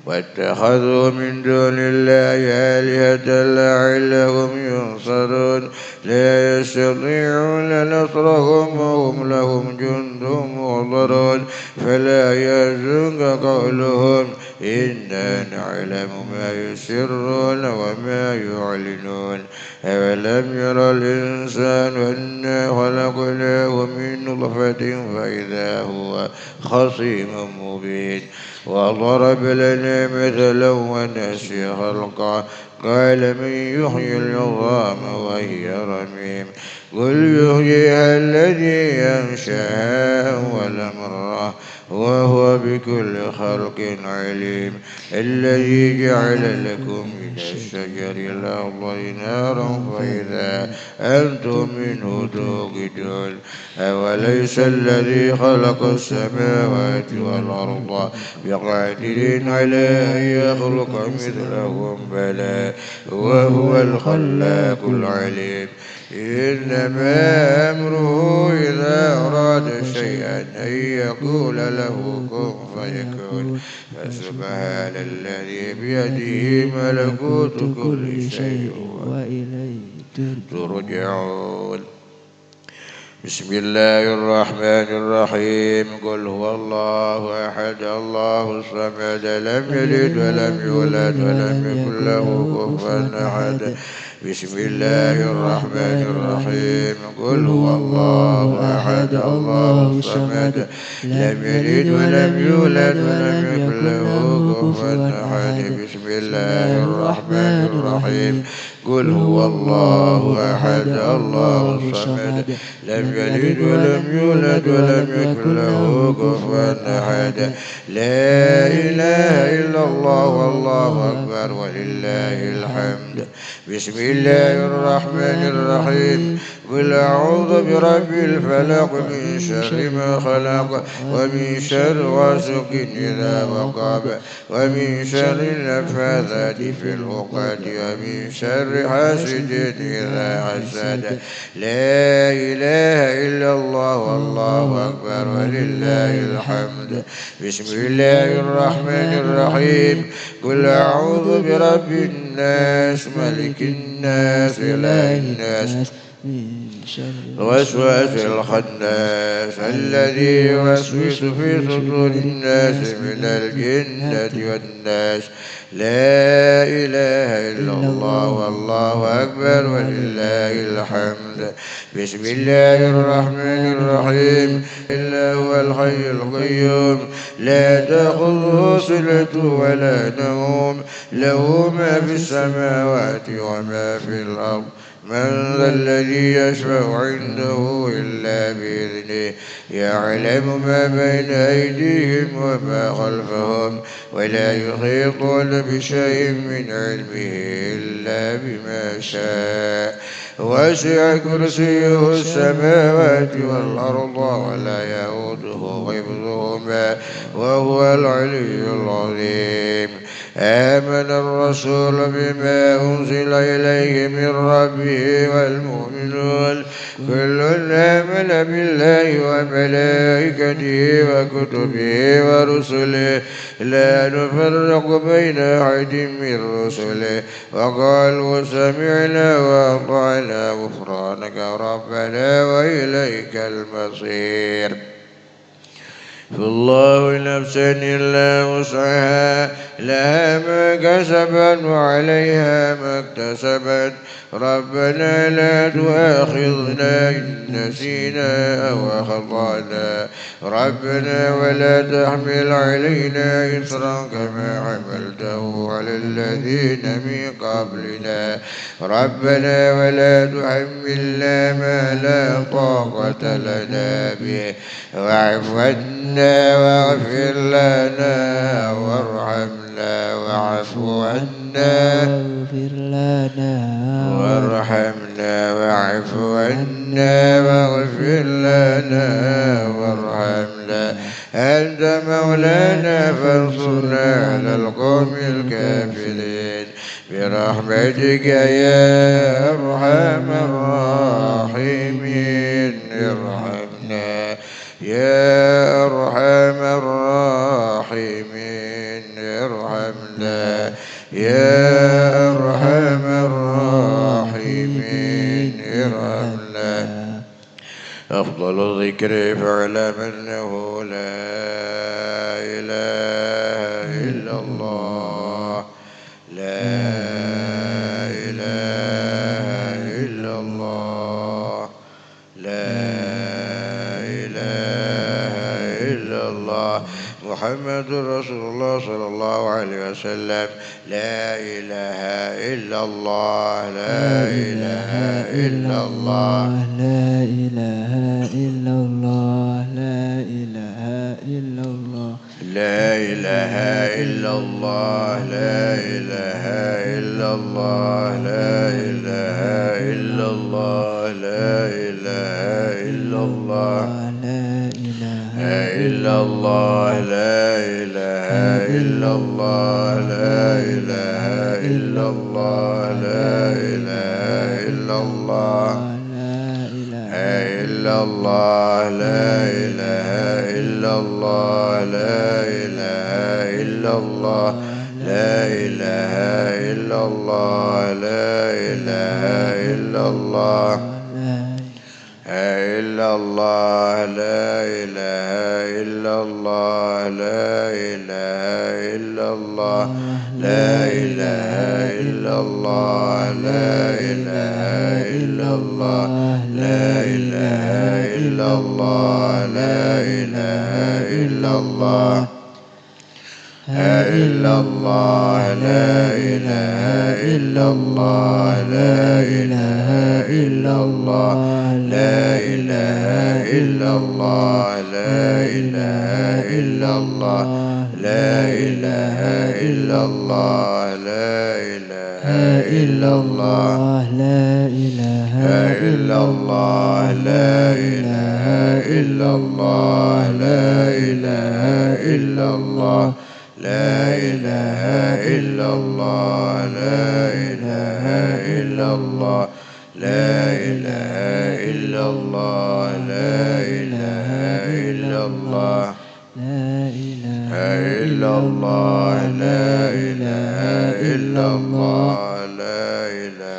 واتخذوا من دون الله آلهة لعلهم ينصرون. لا يستطيعون نصرهم وهم لهم جند محضرون. فلا يحزنك قولهم إنا نعلم ما يسرون وما يعلنون. أولم ير الإنسان أنا خلقناه من نطفة فإذا هو خصيم مبين. وضرب لنا مثلا ونسي خلقه قال من يحيي العظام وهي رميم. قل يحييها الذي أنشأها أول مرة وهو بكل خلق عليم. الذي جعل لكم من الشجر الأخضر نارا فإذا أنتم منه توقدون. أوليس الذي خلق السماوات والأرض بقادر على أن يخلق مثلهم؟ بلى وهو الخلاق العليم. إنما أمره إذا أراد شيئا أن يقول له كن فيكون. فسبحان الذي بيده ملكوت كل شيء وإليه ترجعون. بسم الله الرحمن الرحيم. قل هو الله أحد، الله الصمد، لم يلد ولم يولد ولم يكن له كفوا أحد. بسم الله الرحمن الرحيم. قل هو الله أحد، الله الصمد، لم يلد ولم يولد ولم يكن له كفوا أحد. بسم الله الرحمن الرحيم. قل هو الله أحد، الله الصمد، لم يلد ولم يولد ولم يكن له كفوا أحد. لا إله إلا الله والله أكبر ولله الحمد. بسم الله الرحمن الرحيم. قل أعوذ برب الفلق، من شر ما خلق، ومن شر غاسق إذا وقب، ومن شر النفاثات في العقد، ومن شر حاسد إذا حسد. لا إله إلا الله والله أكبر ولله الحمد. بسم الله الرحمن الرحيم. قل أعوذ برب الناس، ملك الناس، إله الناس، من شر الوسواس الخناس الذي يوسوس في صدور الناس من الجنة والناس. لا إله إلا الله والله أكبر ولله الحمد. بسم الله الرحمن الرحيم. إلا هو الحي القيوم لا تأخذه سنة ولا نوم له ما في السماوات وما في الأرض. من ذا الذي يشفع عنده إلا بإذنه يعلم ما بين أيديهم وما خلفهم ولا يحيطون بشيء من علمه إلا بما شاء وسع كرسيه السماوات والأرض ولا يؤوده حفظهما وهو العلي العظيم. آمن الرسول بما أنزل إليه من ربه والمؤمنون كل آمن بالله وملائكته وكتبه ورسله لا نفرق بين أحد من رسله وقالوا سمعنا وأطعنا غفرانك ربنا وإليك المصير. فالله نفسا إلا وسعها لها ما كسبت وعليها ما اكتسبت ربنا لا تؤاخذنا إن نسينا أو أخطأنا ربنا ولا تحمل علينا إصرا كما حملته على الذين من قبلنا ربنا ولا تحملنا ما لا طاقة لنا به واعف عنا واغفر لنا وارحمنا واعف عنا واغفر لنا وارحمنا واعف عنا واغفر لنا وارحمنا أنت مولانا فانصرنا على القوم الكافرين برحمتك يا أرحم الراحمين ارحمنا يا أرحم الراحمين ارحمنا يا أرحم الراحمين ارحمنا. أفضل الذكر فاعلم أنه لا إله إلا الله. لا إله إلا الله. لا إله إلا الله. محمد رسول الله صلى الله عليه وسلم. لا إله إلا الله. لا إله إلا الله. لا إله إلا الله. لا إله إلا الله. لا إله إلا الله. لا إله إلا الله. لا إله إلا الله. لا إله إلا الله. لا إله إلا الله. لا إله إلا الله. لا إله إلا الله. لا إله إلا الله. لا إله إلا الله. لا إله إلا الله. لا إله إلا الله. لا إله إلا الله. لا إله إلا الله. إلا الله. لا إله إلا الله. لا إله إلا الله. لا إله إلا الله. لا إله إلا الله. لا إله إلا الله. لا إله إلا الله. إلا الله. لا إله إلا الله. لا إله إلا الله. لا إله إلا الله. لا إله إلا الله. لا إله إلا الله. لا إله إلا الله. لا إله إلا الله. لا إله إلا الله. لا إله إلا الله. لا إله إلا الله. لا إله إلا الله. لا إله إلا الله. لا إله إلا الله. لا إله إلا الله. لا إله إلا الله. لا إله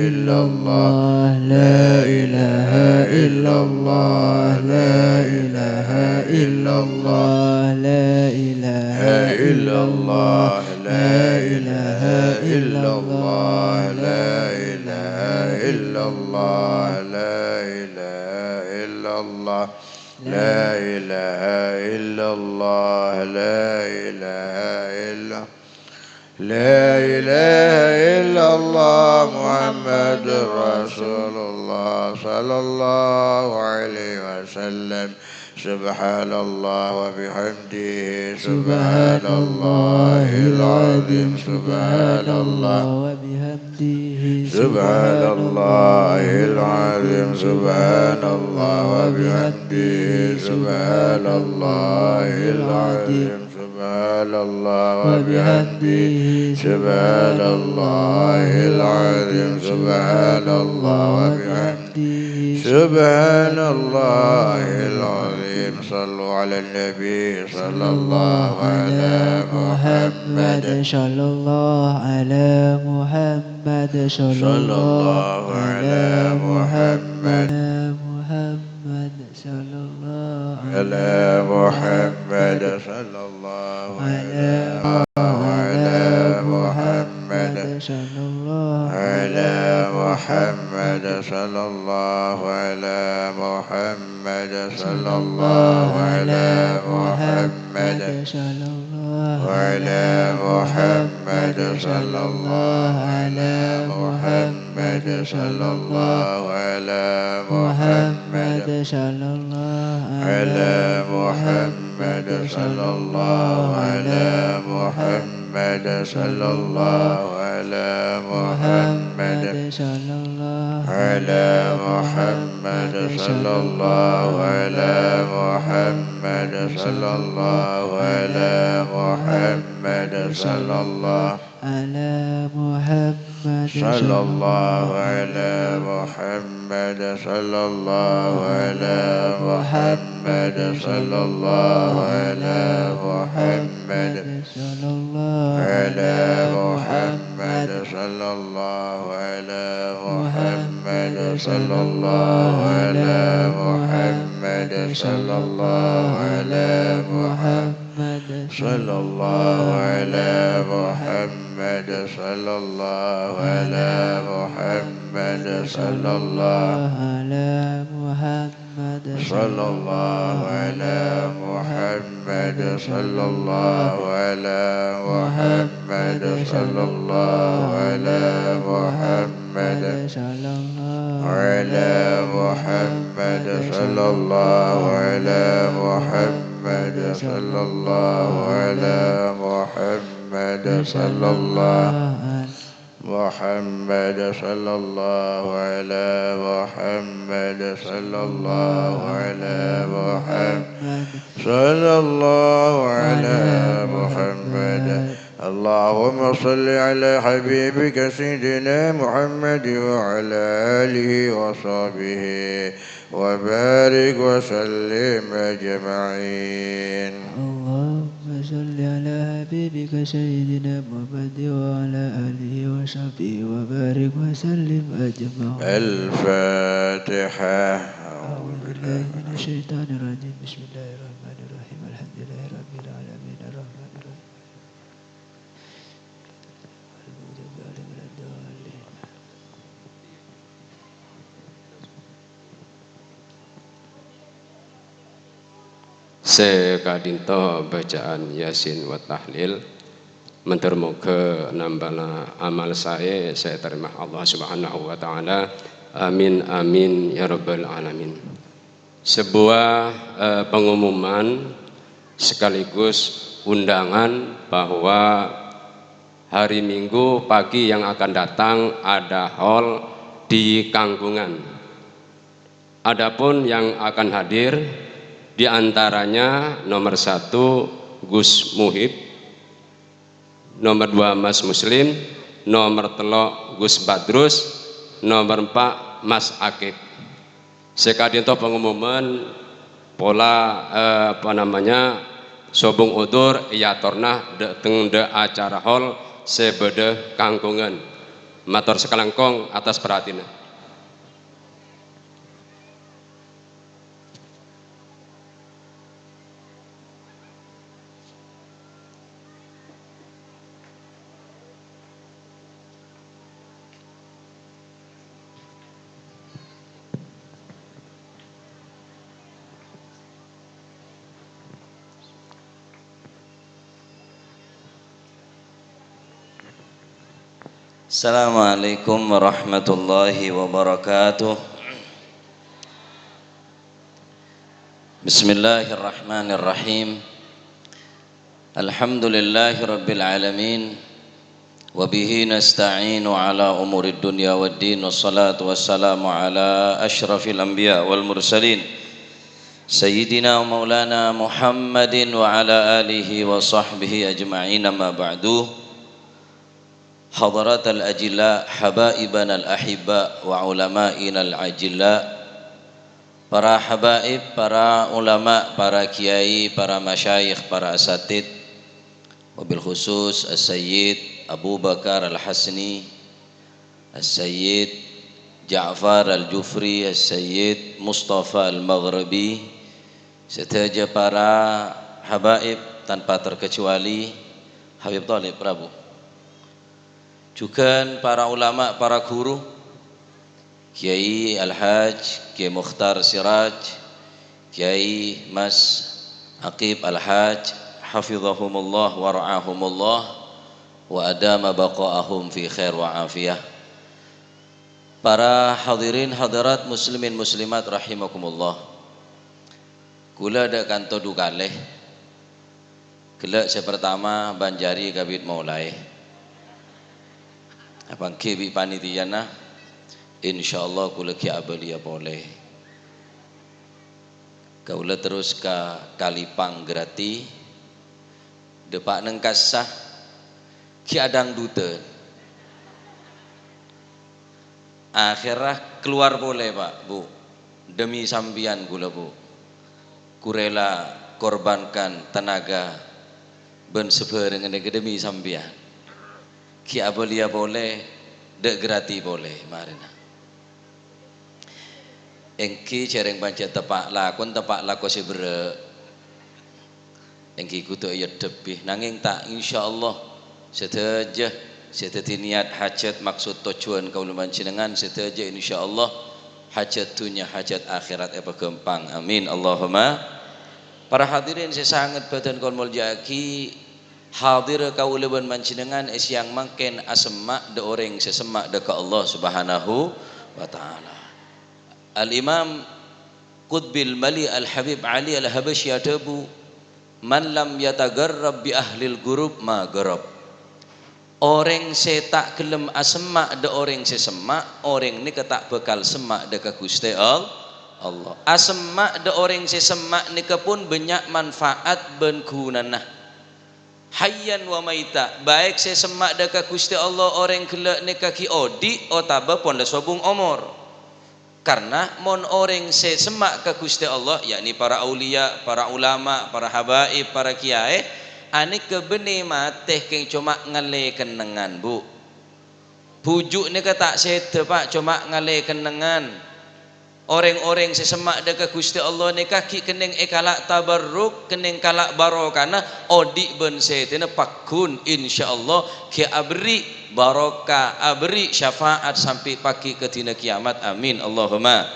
إلا الله. لا illallah, la ilaha illallah, la ilaha illallah, la ilaha illallah, la ilaha illallah, la ilaha illallah, la ilaha illallah, la ilaha illallah. La ilaha illallah Muhammadur Rasulullah sallallahu alaihi wasallam. Subhanallah wa bihamdihi, subhanallahil azim, subhanallah wa bihamdihi, subhanallahil azim, subhanallah wa bihamdihi, subhanallahil azim. Subhanallah wa bihamdihi, subhanallahil azim, subhanallah wa bihamdihi, subhanallahil azim. Sallu ala nabi, sallallahu ala Muhammad. Sallallahu ala Muhammad, sallallahu ala Muhammad. Muhammad. Sallallahu ala Muhammad, sallallahu ala Muhammad, sallallahu ala Muhammad, sallallahu ala Muhammad, sallallahu ala Muhammad, sallallahu ala Muhammad, sallallahu ala Muhammad. Muhammad, sallallahu ala Muhammad, sallallahu ala Muhammad, sallallahu ala Muhammad, sallallahu ala Muhammad, sallallahu ala Muhammad, sallallahu ala Muhammad, sallallahu ala Muhammad, sallallahu ala Muhammad, sallallahu ala Muhammad, sallallahu ala Muhammad, sallallahu ala Muhammad, sallallahu ala Muhammad, sallallahu ala Muhammad, sallallahu ala Muhammad, sallallahu ala Muhammad. Muhammad, sallallahu ala Muhammad, sallallahu ala Muhammad, sallallahu ala Muhammad, sallallahu ala Muhammad, sallallahu ala Muhammad, sallallahu ala Muhammad, sallallahu ala Muhammad, sallallahu ala Muhammad, sallallahu ala Muhammad, sallallahu Muhammad, sallallahu ala Muhammad, sallallahu ala Muhammad, sallallahu ala Muhammad. اللهم صل على حبيبك سيدنا محمد وعلى آله وصحبه وبارك وسلم أجمعين. اللهم صل على حبيبك سيدنا محمد وعلى آله وصحبه وبارك وسلم أجمعين. الفاتحة. أعوذ بالله من الشيطان الرجيم. بسم الله الرحمن الرحيم. الحمد لله رب العالمين. الرحمن الرحيم. Sè ka'dinto bacaan Yasin wa tahlil, mandhâr moghâ nambhâna amal saè sè ètarèma Allah Subhanahu wa Ta'ala. Amin, amin, ya rabbal alamin. Sebuah, eh, pengumuman sekaligus undangan bahwa hari Minggu pagi yang akan datang ada haul di Kangkungan. Adapun yang akan hadir, di antaranya nomor satu Gus Muhib, nomor dua Mas Muslim, nomor tello' Gus Badrus, nomor empa' Mas Akib. Sè ka'dinto pengumuman pola, eh, apa namanya, sobung udur èyatorna dâ', teng dâ' acara haul sè bâdâ Kangkungan. Mator sakalangkong atas perhatianna. Assalamualaikum warahmatullahi wabarakatuh. Bismillahirrahmanirrahim. Alhamdulillahirabbil alamin. Wa bihi nasta'inu ala umurid dunya waddin. Wassalatu wassalamu ala asyrafil anbiya wal mursalin. Sayyidina wa maulana Muhammadin wa ala alihi wa sahbihi ajma'in, amma ba'du. Hadratal ajilla, habaibanal ahibba, wa ulama'inal ajilla. Para habaib, para ulama, para kiai, para masyayikh, para asatid, wabil khusus As-Sayyid Abu Bakar Al-Hasni, As-Sayyid Ja'far Al-Jufri, As-Sayyid Mustafa Al-Maghribi, sadhâjâ para habaib tanpa terkecuali Habib Thalib Prabu. Jhughân para ulama, para ghuru, Kiai Al-Hajj Kiai Mukhtar Siraj, Kiai Mas Aqib Al-Hajj, hafizahumullah wa ra'ahumullah, wa adama baqa'ahum fi khair wa afiyah. Para hadirin hadirat muslimin muslimat rahimakumullah. Kaulâ dâ' kanto du kalè. Ghellâ' sè partama bân jârèya kabit molaè. Apa ènggi bi' panitiana, insyaallah kaulâ ghi' abâliyâ polè. Kaulâ terros ka Kalipang Grati, dâpa' neng kassa, ghi' adangdutan. Akhèrra kalowar polè, Pak, Bu. Demi sampèyan kaulâ, Bu. Kaulâ rela korbankan tenaga bân sabhârângnga nèka demi sampèyan. Ghi' abâliyâ polè, dâ' Grati polè, marèna. Ènggi jhâreng panjhât teppa' lakon, teppa' lako sè berrâ'. Ènggi kodhu èyadhebbhi, nangèng ta', insyaallah sadhâjâ sè dhâddhi niyat, hajat, maksud, tojjhuwân kaulâ panjhennengngan sadhâjâ, insyaallah hajat dhunnya, hajat akhèrat èpaghâmpang. Amin, Allahumma. Para hadirin sè sanget bâdhân kaulâ molja'aghi, hadir kaulâ bân panjhennengngan è sèyang mangkèn asemma' dâ' orèng sè semma' dâ' ka Allah Subhanahu wa Ta'ala. Al-Imam Qutbil Mali Al-Habib Ali Al-Habasyi adhâbu, "Man lam yatagharrab bi ahlil ghurab ma gharrab." Orèng sè ta' ghellem asemma' dâ' orèng sè semma', orèng nèka ta' bhâkal semma' dâ' ka Ghustè All-, Allah. Asemma' dâ' orèng sè semma' nèka pon bânnya' manfaat bân ghunana. Hayyan wa maita, baik sè semma' dâ' ka Ghustè Allah orèng ghellâ' nèka ghi' odi' otabâ pon la sobung omor. Karna mon orèng sè semma' ka Ghustè Allah, yakni para auliya, para ulama, para habaib, para kiyaè, anèka bânnè matè kèng coma ngallè kennengngan, Bu. Bhuju' nèka ta' sèdhâ, Pak, coma ngallè kennengngan. Orèng-orèng sè semma' dâ' ka Ghustè Allah nèka ghi' kennèng èkala' tabarruk, kennèng kala' barokana, odi' bân sèdhâna pagghun, insyaallah, ghi' aberri' barokah, aberri' syafaat sampè' paghi' ka dina kiyamat. Amin, Allahumma.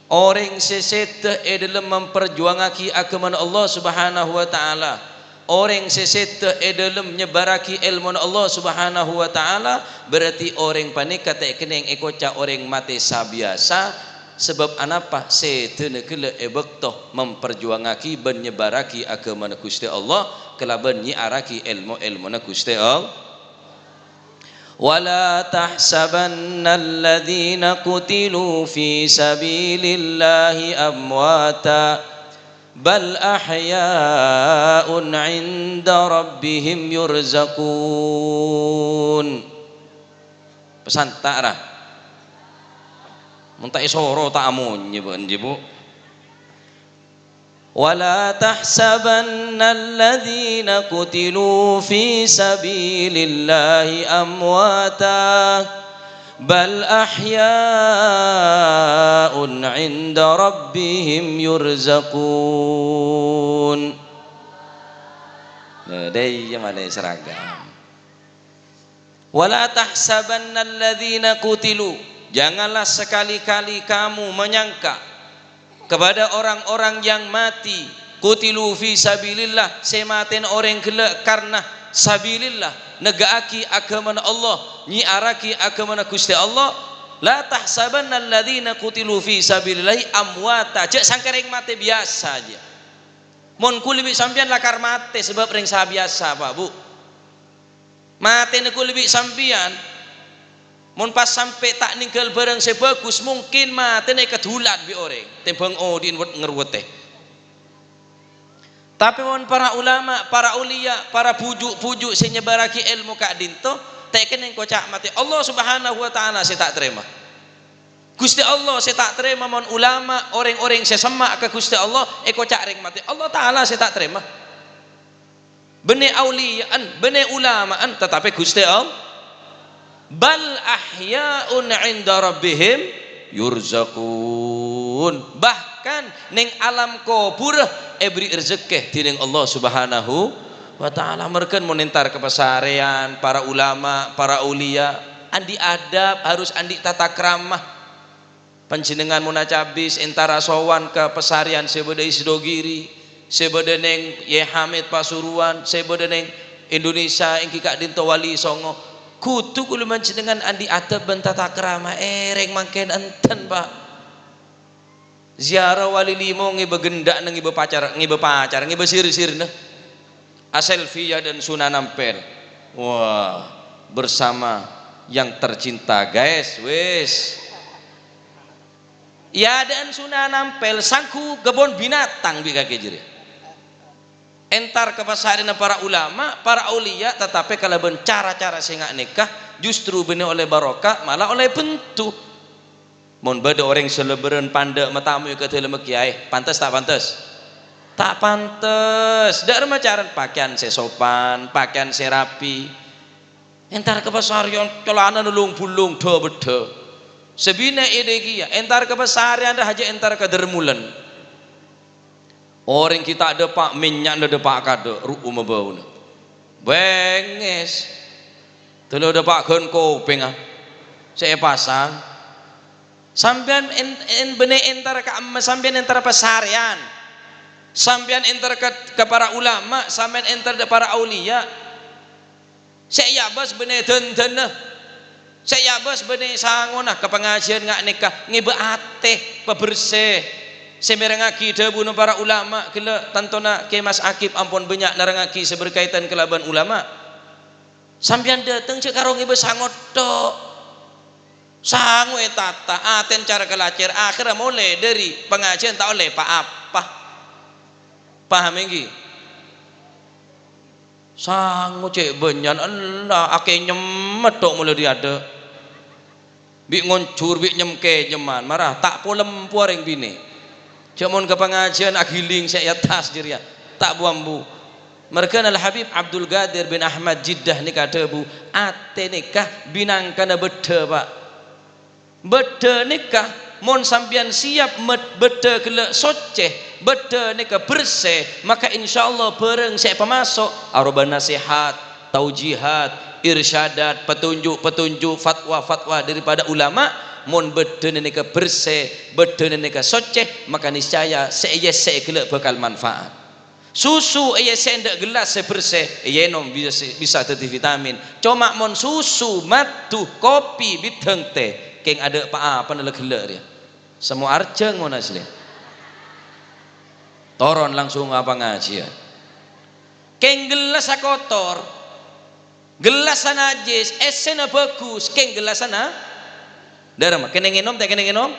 Orèng sè sèdhâ è dhâlem memperjuangaghi aghâmana Allah Subhanahu wa Ta'ala, orèng sè sèdhâ è dhâlem nyebbhârraghi èlmona Allah Subhanahu wa Ta'ala, berarti orèng panèka ta' kennèng èkoca' orèng matè sabiyasa. Sabâb anapa? Sèdhâna ghellâ' è bâkto memperjuangaghi bân nyebbhârraghi aghâmana Ghustè Allah kalabân nyiarraghi èlmo-èlmona Ghustè Allah. ولا تحسبن الذين قتلوا في سبيل الله أمواتا بل أحياء عند ربهم يرزقون. Pesan ta' ra? Mon ta' èsoro ta' amonyè, Bu, ènjâ, Bu. ولا تحسبن الذين قتلوا في سبيل الله أمواتا بل أحياء عند ربهم يرزقون. Nah, dâ' iyâ malè seragam. "Wala tahsabannalladzina qutilu," janganlah sekali-kali kamu menyangka kepada orang-orang yang mati, "qutilu fi sabilillah," sè matèna orèng ghellâ' karna sabilillah, Nega'aghi aghâmana Allah, nyiarraghi aghâmana Ghustè Allah. "La tahsabanna alladzina qutilu fi sabilillahi amwata." Jhâ' sangka rèng matè biyasa, jhâ'. Mon kulâ bi' sampèyan lakar matè sabâb rèng sabiyasa, Pak, Bu. Matèna kulâ bi' sampèyan, mon pas sampè' ta' nèngghâl bhârâng sè bhâghus, mungkin matèna èkadhulat bi' orèng, tèmbhâng odi'na wet-, ngarowètè. Tapè mon para ulama, para auliya, para bhuju'-bhuju' sè nyebbarraghi èlmo ka'dinto, ta' kennèng koca' matè, "Allah Subhanahu wa Ta'ala sè ta' tarèma." Ghustè Allah sè ta' tarèma mon ulama, orèng-orèng sè semma' ka Ghustè Allah, èkoca' rèng matè, "Allah Ta'ala sè ta' tarèma." Bânnè auliya'an, bânnè ulama'an, tatapè Ghustè Allah. "Bal ahya'un 'inda rabbihim yurzaqun." Bahkan neng alam kobhurrâ èberri' rejekkè dhinèng Allah Subhanahu wa Ta'ala. Marghâ mon entar ka pasarèyan, para ulama, para auliya, andi' adab, harus andi' tata krama. Panjhennengngan mon acabis entara sowan ka pasarèyan sè bâdâ è Sidogiri, sè bâdâ neng Yai Hamid Pasuruan, sè bâdâ neng Indonesia èngghi ka'dinto Wali Songo, kodhu kulâ panjhennengngan andi' adab bân tata krama, èrèng mangkèn enten, Pak. Ziarah Wali Limo ngèbâ gendhâ'na, ngèbâ pacar, ngèbâ pacar, ngèbâ sir-sirna. Aselfie dan Sunan Ampel. Wah, bersama yang tercinta, guys. Wis. È adâ'ân Sunan Ampel, sangghu kebun binatang bi' kakè jârèya. Entar ka pasarèyanna para ulama, para auliya, tatapè kalabân cara-cara sè nga' nèka justru bânnè ollè barokah, malah ollè bhânto. Mon bâdâ orèng sè lèbârân pandâ' matamoy ka dâlemma kèyaè, pantes ta' pantes? Ta' pantes. Dâ' remma carana pakèyan sè sopan, pakèyan sè rapi. Entar ka pasarèyan calana long-bulong dhâ-beddhâ. Sè binè' è dâ' kèya, entar ka pasarèyan rèya jhâ' entar ka dârmulân. Orèng ghi' ta' dâpa' mènnya'na dâpa' kadâ' ru'umma bâuna. Bengngès. Tèlo dâpa' ghân kopèngnga sè èpasang. Sampèyan en-, en-, bânnè entar ka amma-, sampèyan entar pasarèyan. Sampèyan entar ka, ka para ulama, sampèyan entar dâ' para auliya. Sè èabâs bânnè dândânna, sè èabâs bânnè sangona ka pangajiyân nga' nèka ngèbâ atè pabersè. Sè mèrengngaghi dhâbuna para ulama ghellâ' tantona Kè Mas Akib ampon bânnya' nerrangngaghi sè berkaitan kalabân ulama. Sampèyan dâteng jhâ' karo ngèbâ sango tok. Sango ètata, atèn cara kalacèr, akhèrra molè dâri pangajiyân ta' ollè pa-apa. Paham ènggi? Sango cè' bânnya'an, ella, akènyem tok molaè dâri adâ'. Bi' ngonjhur, bi' nyem-kènyemman, mara ta' polempo orèng binè'. Jhâ' mon ka pangajiyân aghilling sè è attas jârèya, ta' bu-ambu. Marghâna Al-Habib Abdul Qadir bin Ahmad Jiddah nèka adhâbu, atè nèka bhânangkana bâddhâ, Pak. Bâddhâ nèka, mon sampèyan siyap med-, bâddhâ ghellâ' soccè, bâddhâ nèka bersè, maka insyaallah bhârâng sè èpamaso' aropa nasèhat, taujihat, irsyadat, petunjuk-petunjuk, fatwa-fatwa daripada ulama. Mon bâddhâna nèka bersè, bâddhâna nèka soccè, maka niscaya sè èyessè'è ghellâ' bhâkal manfaat. Susu èyessè'è dâ' gellas sè bersè, èyènom bisa, bisa dhâddhi vitamin. Coma mon susu, maddu, kopi, bidhâng tè, kèng adâ' pa-apana la ghellâ' rèya. Semmo arjhâng mon asli. Toron langsung ka pangajiyân. Kèng gellassa kotor. Gellassa najjhis, èssèna bhâghus, kèng gellassa na-, dâremma, kèngèng ènom, ta' kèngèng ènom?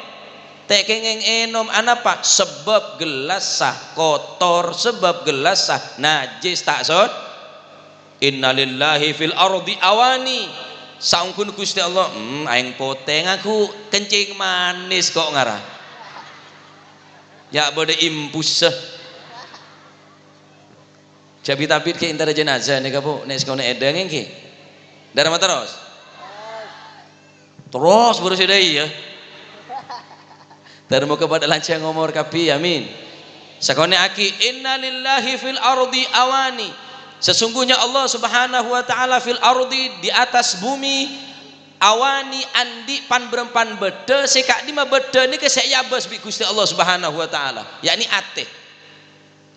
Ta' kèngèng ènom, anapa? Sabâb gellassa kotor, sabâb gellassa najjhis, ta' sot-, "Innalillahi fil ardi awani." Saongghuna Ghustè Allah, hmm, aèng potè ngaku kencing manis kok ngara. Ya' bâdâ impussa. Jhâ' bit-abit ghi' entara jenazah nèka, Bu, nè' sakonè' èdhâng ènggi. Dâremma terros? Terros, buru sè dâ' iyâ. Dâremma moghâ padâ lanjhâng omor kabbhi, amin. Sakonè' aghi, "Innalillahi fil ardi awani." Sesungguhnya Allah Subhanahu wa Ta'ala fil ardi, di atas bumi, awani andi' pan-bârâmpan bâddhâ, sè ka'dimma bâddhâ nèka sè èabâs bi' Ghustè Allah Subhanahu wa Ta'ala, yakni atè.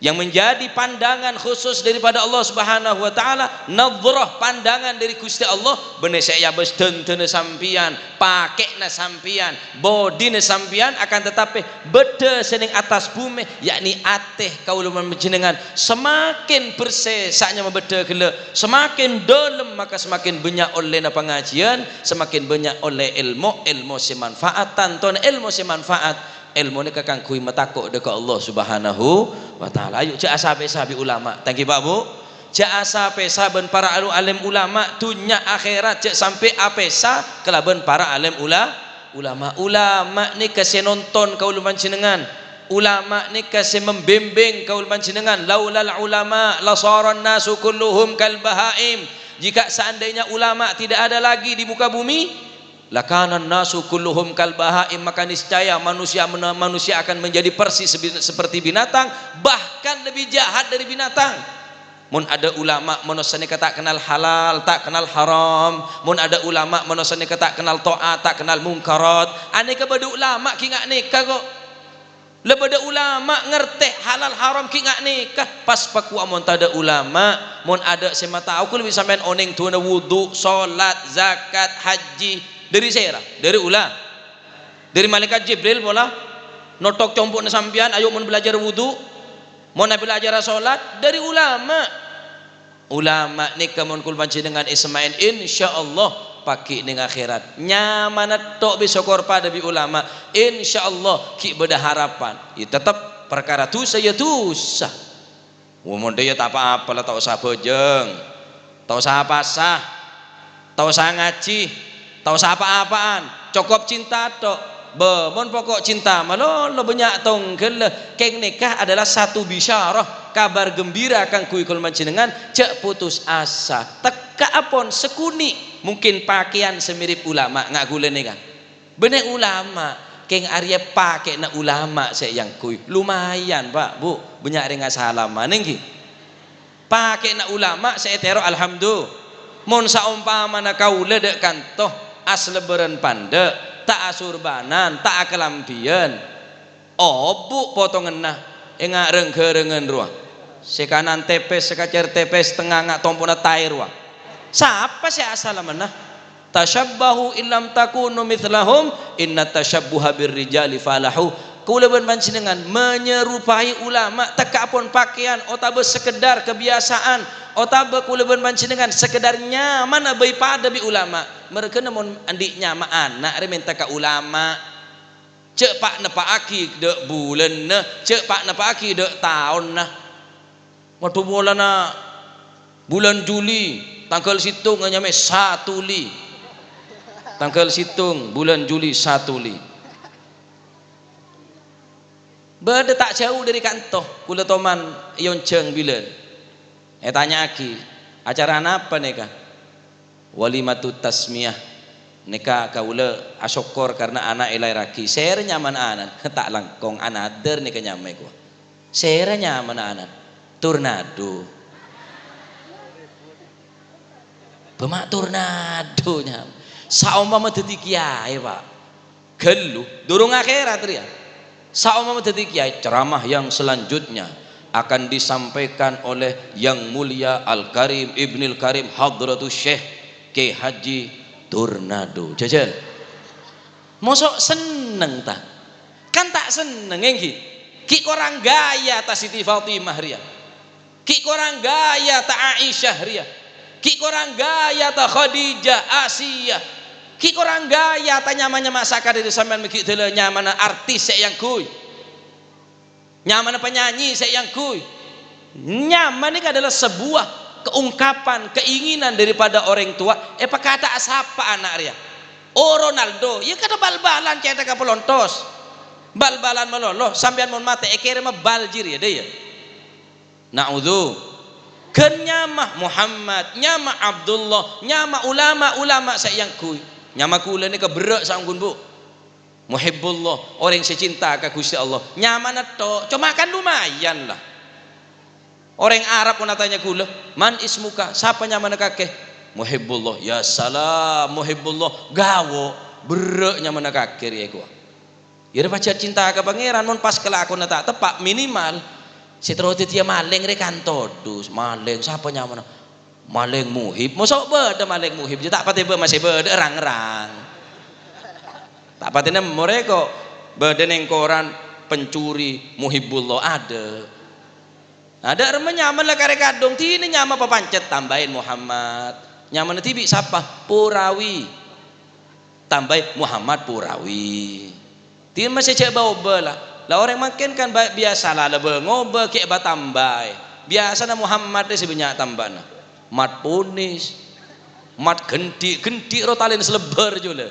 Yang menjadi pandangan khusus daripada Allah Subhanahu wa Ta'ala, nadhrah, pandangan dari Gusti Allah, bânnè sè èabâs dândâna sampèyan, pakè'na sampèyan, bhudhina sampèyan, akan tetapi bâdâ sè neng attas bhumè, yakni atè kaulâ bân panjhennengngan, semakin bersè sa'nyama bâdâ ghellâ', semakin dâlem, maka semakin bânnya' ollèna pangajiyân, semakin bânnya' ollè èlmo, èlmo sè manfaat, tantona èlmo sè manfaat. Èlmo nèka kaangghuy matako' dâ' ka Allah Subhanahu wa Ta'ala. Ayo, jhâ' asapèsa bi' ulama. Ta' ènggi, Pak, Bu? Jhâ' asapèsa bân para alu-, alim ulama, dhunnya akhèrat jhâ' sampè' apèsa kalabân para alim ula-, ulama. Ulama nèka sè nonton kaulâ panjhennengngan. Ulama nèka sè membimbing kaulâ panjhennengngan. "Laulal ulama, lasaran nasu kulluhum kal bahaim." Jika seandainya ulama tidak ada lagi di muka bumi, "Lakanan nasu kulluhum kal bahaim," maka niscaya manusia, manusia akan menjadi persis sebi-, seperti binatang, bahkan lebih jahat dari binatang. Mon adâ' ulama manossa nèka ta' kennal halal, ta' kennal haram, mon adâ' ulama manossa nèka ta' kennal ta'at, ta' kennal mungkarat, anèka bâdâ ulama ghi' nga' nèka, kok. La bâdâ ulama ngartè halal haram ghi' nga' nèka. Pas pakkowa mon tadâ' ulama, mon adâ' sè matao, kulâ bi' sampèyan onèng du'ana wudu, solat, zakat, haji. Dâri sèra? Dâri ula-, dâri malaikat Jibril pola. Nothok compo'na sampèyan, ayo mon belajar wudu. Mon abelajara solat, dâri ulama. Ulama nèka mon kulâ panjhennengngan èsemma'è, insyaallah paghi' neng akhèrat. Nyamana tho' bi' sokor padâ bi' ulama, insyaallah ghi' bâdâ harapan. Ya, tetep parkara dhusa, ya dhusa. Wah, mon dâ' ya ta' pa-apa la, ta' osa abhâjâng, ta' osa apasa. Ta' osa ngajhi, ta' osa pa-apa'an, cokop cinta tho'. Bâ, mon poko' cinta malolo bânnya' tongghâlla. Kèng nèka adalah satu bisyarah, kabar gembira kaangghuy kulâ panjhennengngan, jhâ' potos asa. Tekka'apon sakonè', mungkin pakèyan sè mirip ulama, nga' ghulâ nèka. Bânnè ulama, kèng arèya pakè'na ulama sè èangghuy. Lumayan, Pak, Bu, bânnya' rèng asalama, nèngghi? Pakè'na ulama sè ètèro, alhamdu-, mon saompamana kaulâ dâ' kanto, aslèbârân pandâ', ta' asurbanan, ta' akalambhiyân, obu' potonganna, enga' reng-ghârengan rowa. Sè kanan tèpès, sè kacèr tèpès, tengnga nga' tompo'na taè rowa. Sapa sè asalamana? "Tasyabbahu illam takunu mitslahum, inna tasyabbuha birrijali falahu." Kaulâ bân panjhennengngan menyerupai ulama, tekka'apon pakèyan otabâ sekedar kebiasaan, otabâ kaulâ bân panjhennengngan sekedar nyamana bhâi padâ bi' ulama. Merghâna mon andi' nyama ana' rè mènta ka ulama. Jhâ' pa'-neppa'aghi dâ' bulânna, jhâ' pa'-neppa'aghi dâ' taonna. Waduh, polana bulân Juli, tangghâl sèttong nyamaè Satuli. Tangghâl sèttong bulân Juli, Satuli. Bâdâ ta' jhâu dâri kanto, kaulâ toman èonjhâng bilân. Ètanya'aghi, "Acara napa nèka?" "Walimatut tasmiyah. Nèka kaulâ asokkor karna ana' èlaèrraghi." "Sèra nyamana ana'?" "Ta' langkong, another nèka nyamaè kowa." "Sèra nyamana ana'?" "Tornado." "Bâ ma' tornado nyama. Saompama dhâddhi kèyaè, Pak." Ghâllu, durung akhèrat rèya. Saompama dhâddhi kèyaè, ceramah yang selanjutnya akan disampaikan oleh Yang Mulia Al-Karim Ibnil Karim Hadratus Syekh Kiai Haji Tornado. Jhâjhâl. Mosok senneng, ta? Kan ta' senneng, èngghi? Ghi' korang ghâjâ, ta, Siti Fatimah rèya? Ghi' korang ghâjâ, ta, Aisyah rèya? Ghi' korang ghâjâ, ta, Khadijah, Asia? Ghi' korang ghâjâ, ta, nyama-nyama sakadhâr sampèyan ma' ghi' dâlâ nyamana artis sè èangghuy? Nyamana penyanyi sè èangghuy? Nyama nèka adalah sebuah keungkapan, keinginan daripada orèng towa, èpakata'a sapa ana' rèya? Oh, Ronaldo, ya kadhâ bal-balan cèthagghâ palontos. Bal-balan malolo, sampèyan mon matè èkèrèma bal jârèya, dâ' iyâ. Na'udzu. Ghân nyama Muhammad, nyama Abdullah, nyama ulama-ulama sè èangghuy. Nyama kaulâ nèka berrâ' saongghun, Bu. Muhibbullah, orèng sè cinta ka Ghustè Allah. Nyamana tho', coma kan lumayan la. Orèng Arab mon atanya kaulâ, "Man ismuka?" Sapa nyamana kakè? "Muhibbullah." Ya salam, Muhibbullah. Ghawo', berrâ' nyamana kakè rèya kowa. Ya, rè pajhât cinta ka Pangèran, mon pas kalakowanna ta' teppa', minimal Sè terro dhâddhiyâ malèng rè kan todus, malèng sapa nyamana? Malèng Muhib. Mosok bâdâ malèng Muhib? Ya ta' patè bâ-, masè bâdâ rang-rang. Ta' patè nemmo rè kok bâdâ neng koran pencuri Muhibullah, adâ'. Adâ' remma nyama la karè kadhung, dinah nyama papancet, tambâi Muhammad. Nyamana dhibi' sapa? Purawi. Tambâi Muhammad Purawi. Dinah masè jhâ' bâ-obâ la. La orèng mangkèn kan ba-, biyasa la, la bâ-ngobâ ghi' bâ tambâi. Biyasana Muhammad rè sè bânnya' tambâna. Mat Ponis. Mat Gendhi', Gendhi' ro talèn salebbhâr jhuwâ la.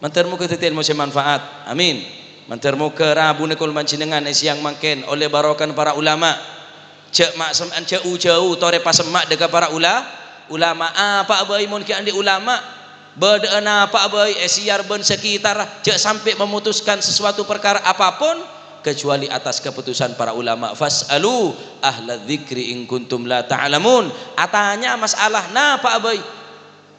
Mandhâr moghâ dhâddhi èlmo sè manfaat. Amin. Mandhâr moghâ rabuna kaulâ panjhennengngan è sèyang mangkèn ollè barokana para ulama. Jhâ' ma-, sem-, jhâ' u-jhâu torè pasemma' dâ' ka para ula-, ulama. Apa'a bhâi mon ghi' andi' ulama, bâdâ'â napa'a bhâi è Siar bân sekitar, jhâ' sampè' memutuskan sesuatu perkara apapun kecuali atas keputusan para ulama. "Fas'alu ahla dzikri in kuntum la ta'lamun." Atanya masalah napa'a bhâi.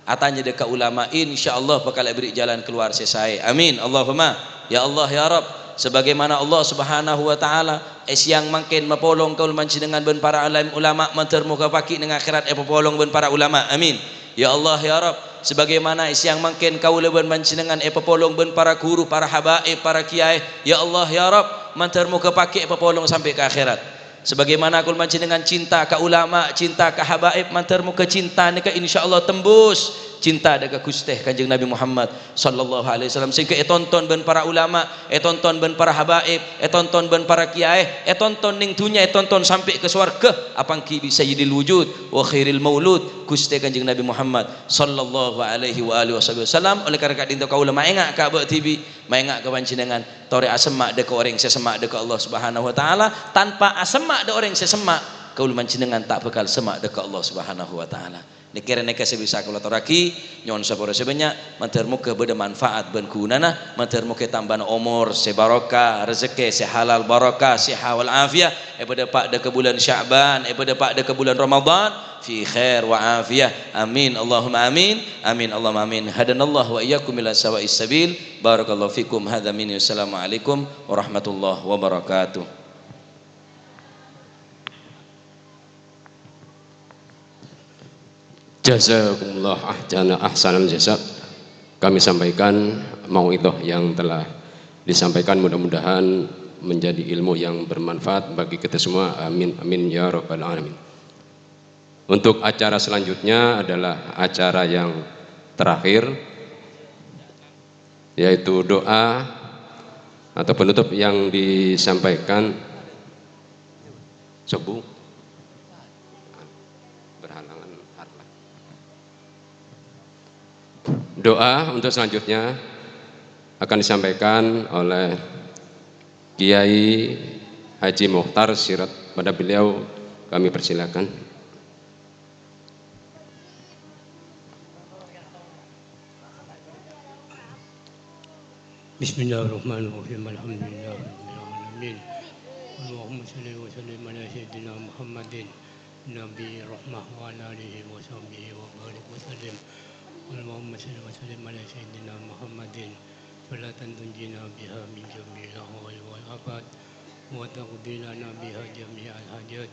Atanya dâ' ka ulama, insyaallah bhâkal èberri' jalan keluar sè saè. Amin. Allahumma. Ya Allah, ya Rabb, sebagaimana Allah Subhanahu wa Ta'ala è sèyang mangkèn mapolong kaulâ panjhennengngan bân para alim ulama, mandhâr moghâ pagghi' neng akhèrat èpapolong bân para ulama. Amin. Ya Allah, ya Rabb, sebagaimana è sèyang mangkèn kaulâ bân panjhennengngan èpapolong bân para ghuru, para habaib, para kiyaè, ya Allah, ya Rabb, mandhâr moghâ pagghi' èpapolong sampè' ka akhèrat. Sebagaimana kaulâ panjhennengngan cinta ka ulama, cinta ka habaib, mandhâr moghâ cinta nèka insyaallah tembus cinta dâ' ka Ghustè Kanjeng Nabi Muhammad sallallahu alaihi wasallam, sehingga ètonton bân para ulama, ètonton bân para habaib, ètonton bân para kiyaè, ètonton neng dhunnya, ètonton sampè' ka sowarghâ, apangghi bi Sayyidil Wujud wa Khairil Maulud, Ghustè Kanjeng Nabi Muhammad sallallahu alaihi wa alihi wasallam. Oleh karena ka'dinto kaulâ maènga' ka abâ' dhibi', maènga' ka panjhennengngan, torè asemma' dâ' ka orèng sè semma' dâ' ka Allah Subhanahu wa Ta'ala. Tanpa asemma' dâ' orèng sè semma', kaulâ panjhennengngan ta' bhâkal semma' dâ' ka Allah Subhanahu wa Ta'ala. Nèkèrè nèka sè bisa kaulâ atorraghi, nyo'on sapora sè bânnya', mandhâr moghâ bâdâ manfaat bân ghunana, mandhâr moghâ tambâna omor sè barokah, rejekkè sè halal barokah, sihah wal afiyah, èpadâpa' dâ' ka bulân Sya'ban, èpadâpa' dâ' ka bulân Ramadan, fi khair wa afiyah. Amin, Allahumma amin. Amin, Allahumma amin. Hadanallahu wa iyyakum ila sawa'is sabil. Barakallahu fikum. Hadza minni. Assalamualaikum warahmatullahi wabarakatuh. Jazakumullah ahsana, ahsanal jaza. Kami sampaikan mau'idhah yang telah disampaikan, mudah-mudahan menjadi ilmu yang bermanfaat bagi kita semua. Amin, amin, ya rabbal alamin. Untuk acara selanjutnya adalah acara yang terakhir, yaitu doa atau penutup yang disampaikan subuh. Berhalangan harlah. Doa untuk selanjutnya akan disampaikan oleh Kiai Haji Mukhtar Sirat. Pada beliau kami persilakan. Bismillahirrahmanirrahim. Alhamdulillahirabbil alamin. Allahumma shalli wa sallim ala sayyidina Muhammadin, Nabi rahmah, wa ala alihi wa sahbihi wa barik wa sallim. Allahumma shalli wa sallim ala sayyidina Muhammadin, salatan tunjina biha min jami'il ahwali wal afat, wa taqdi lana biha jami'al hajat,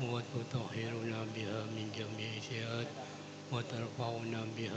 wa tutahhiruna biha min jami'is sayyi'at, wa tarfa'una biha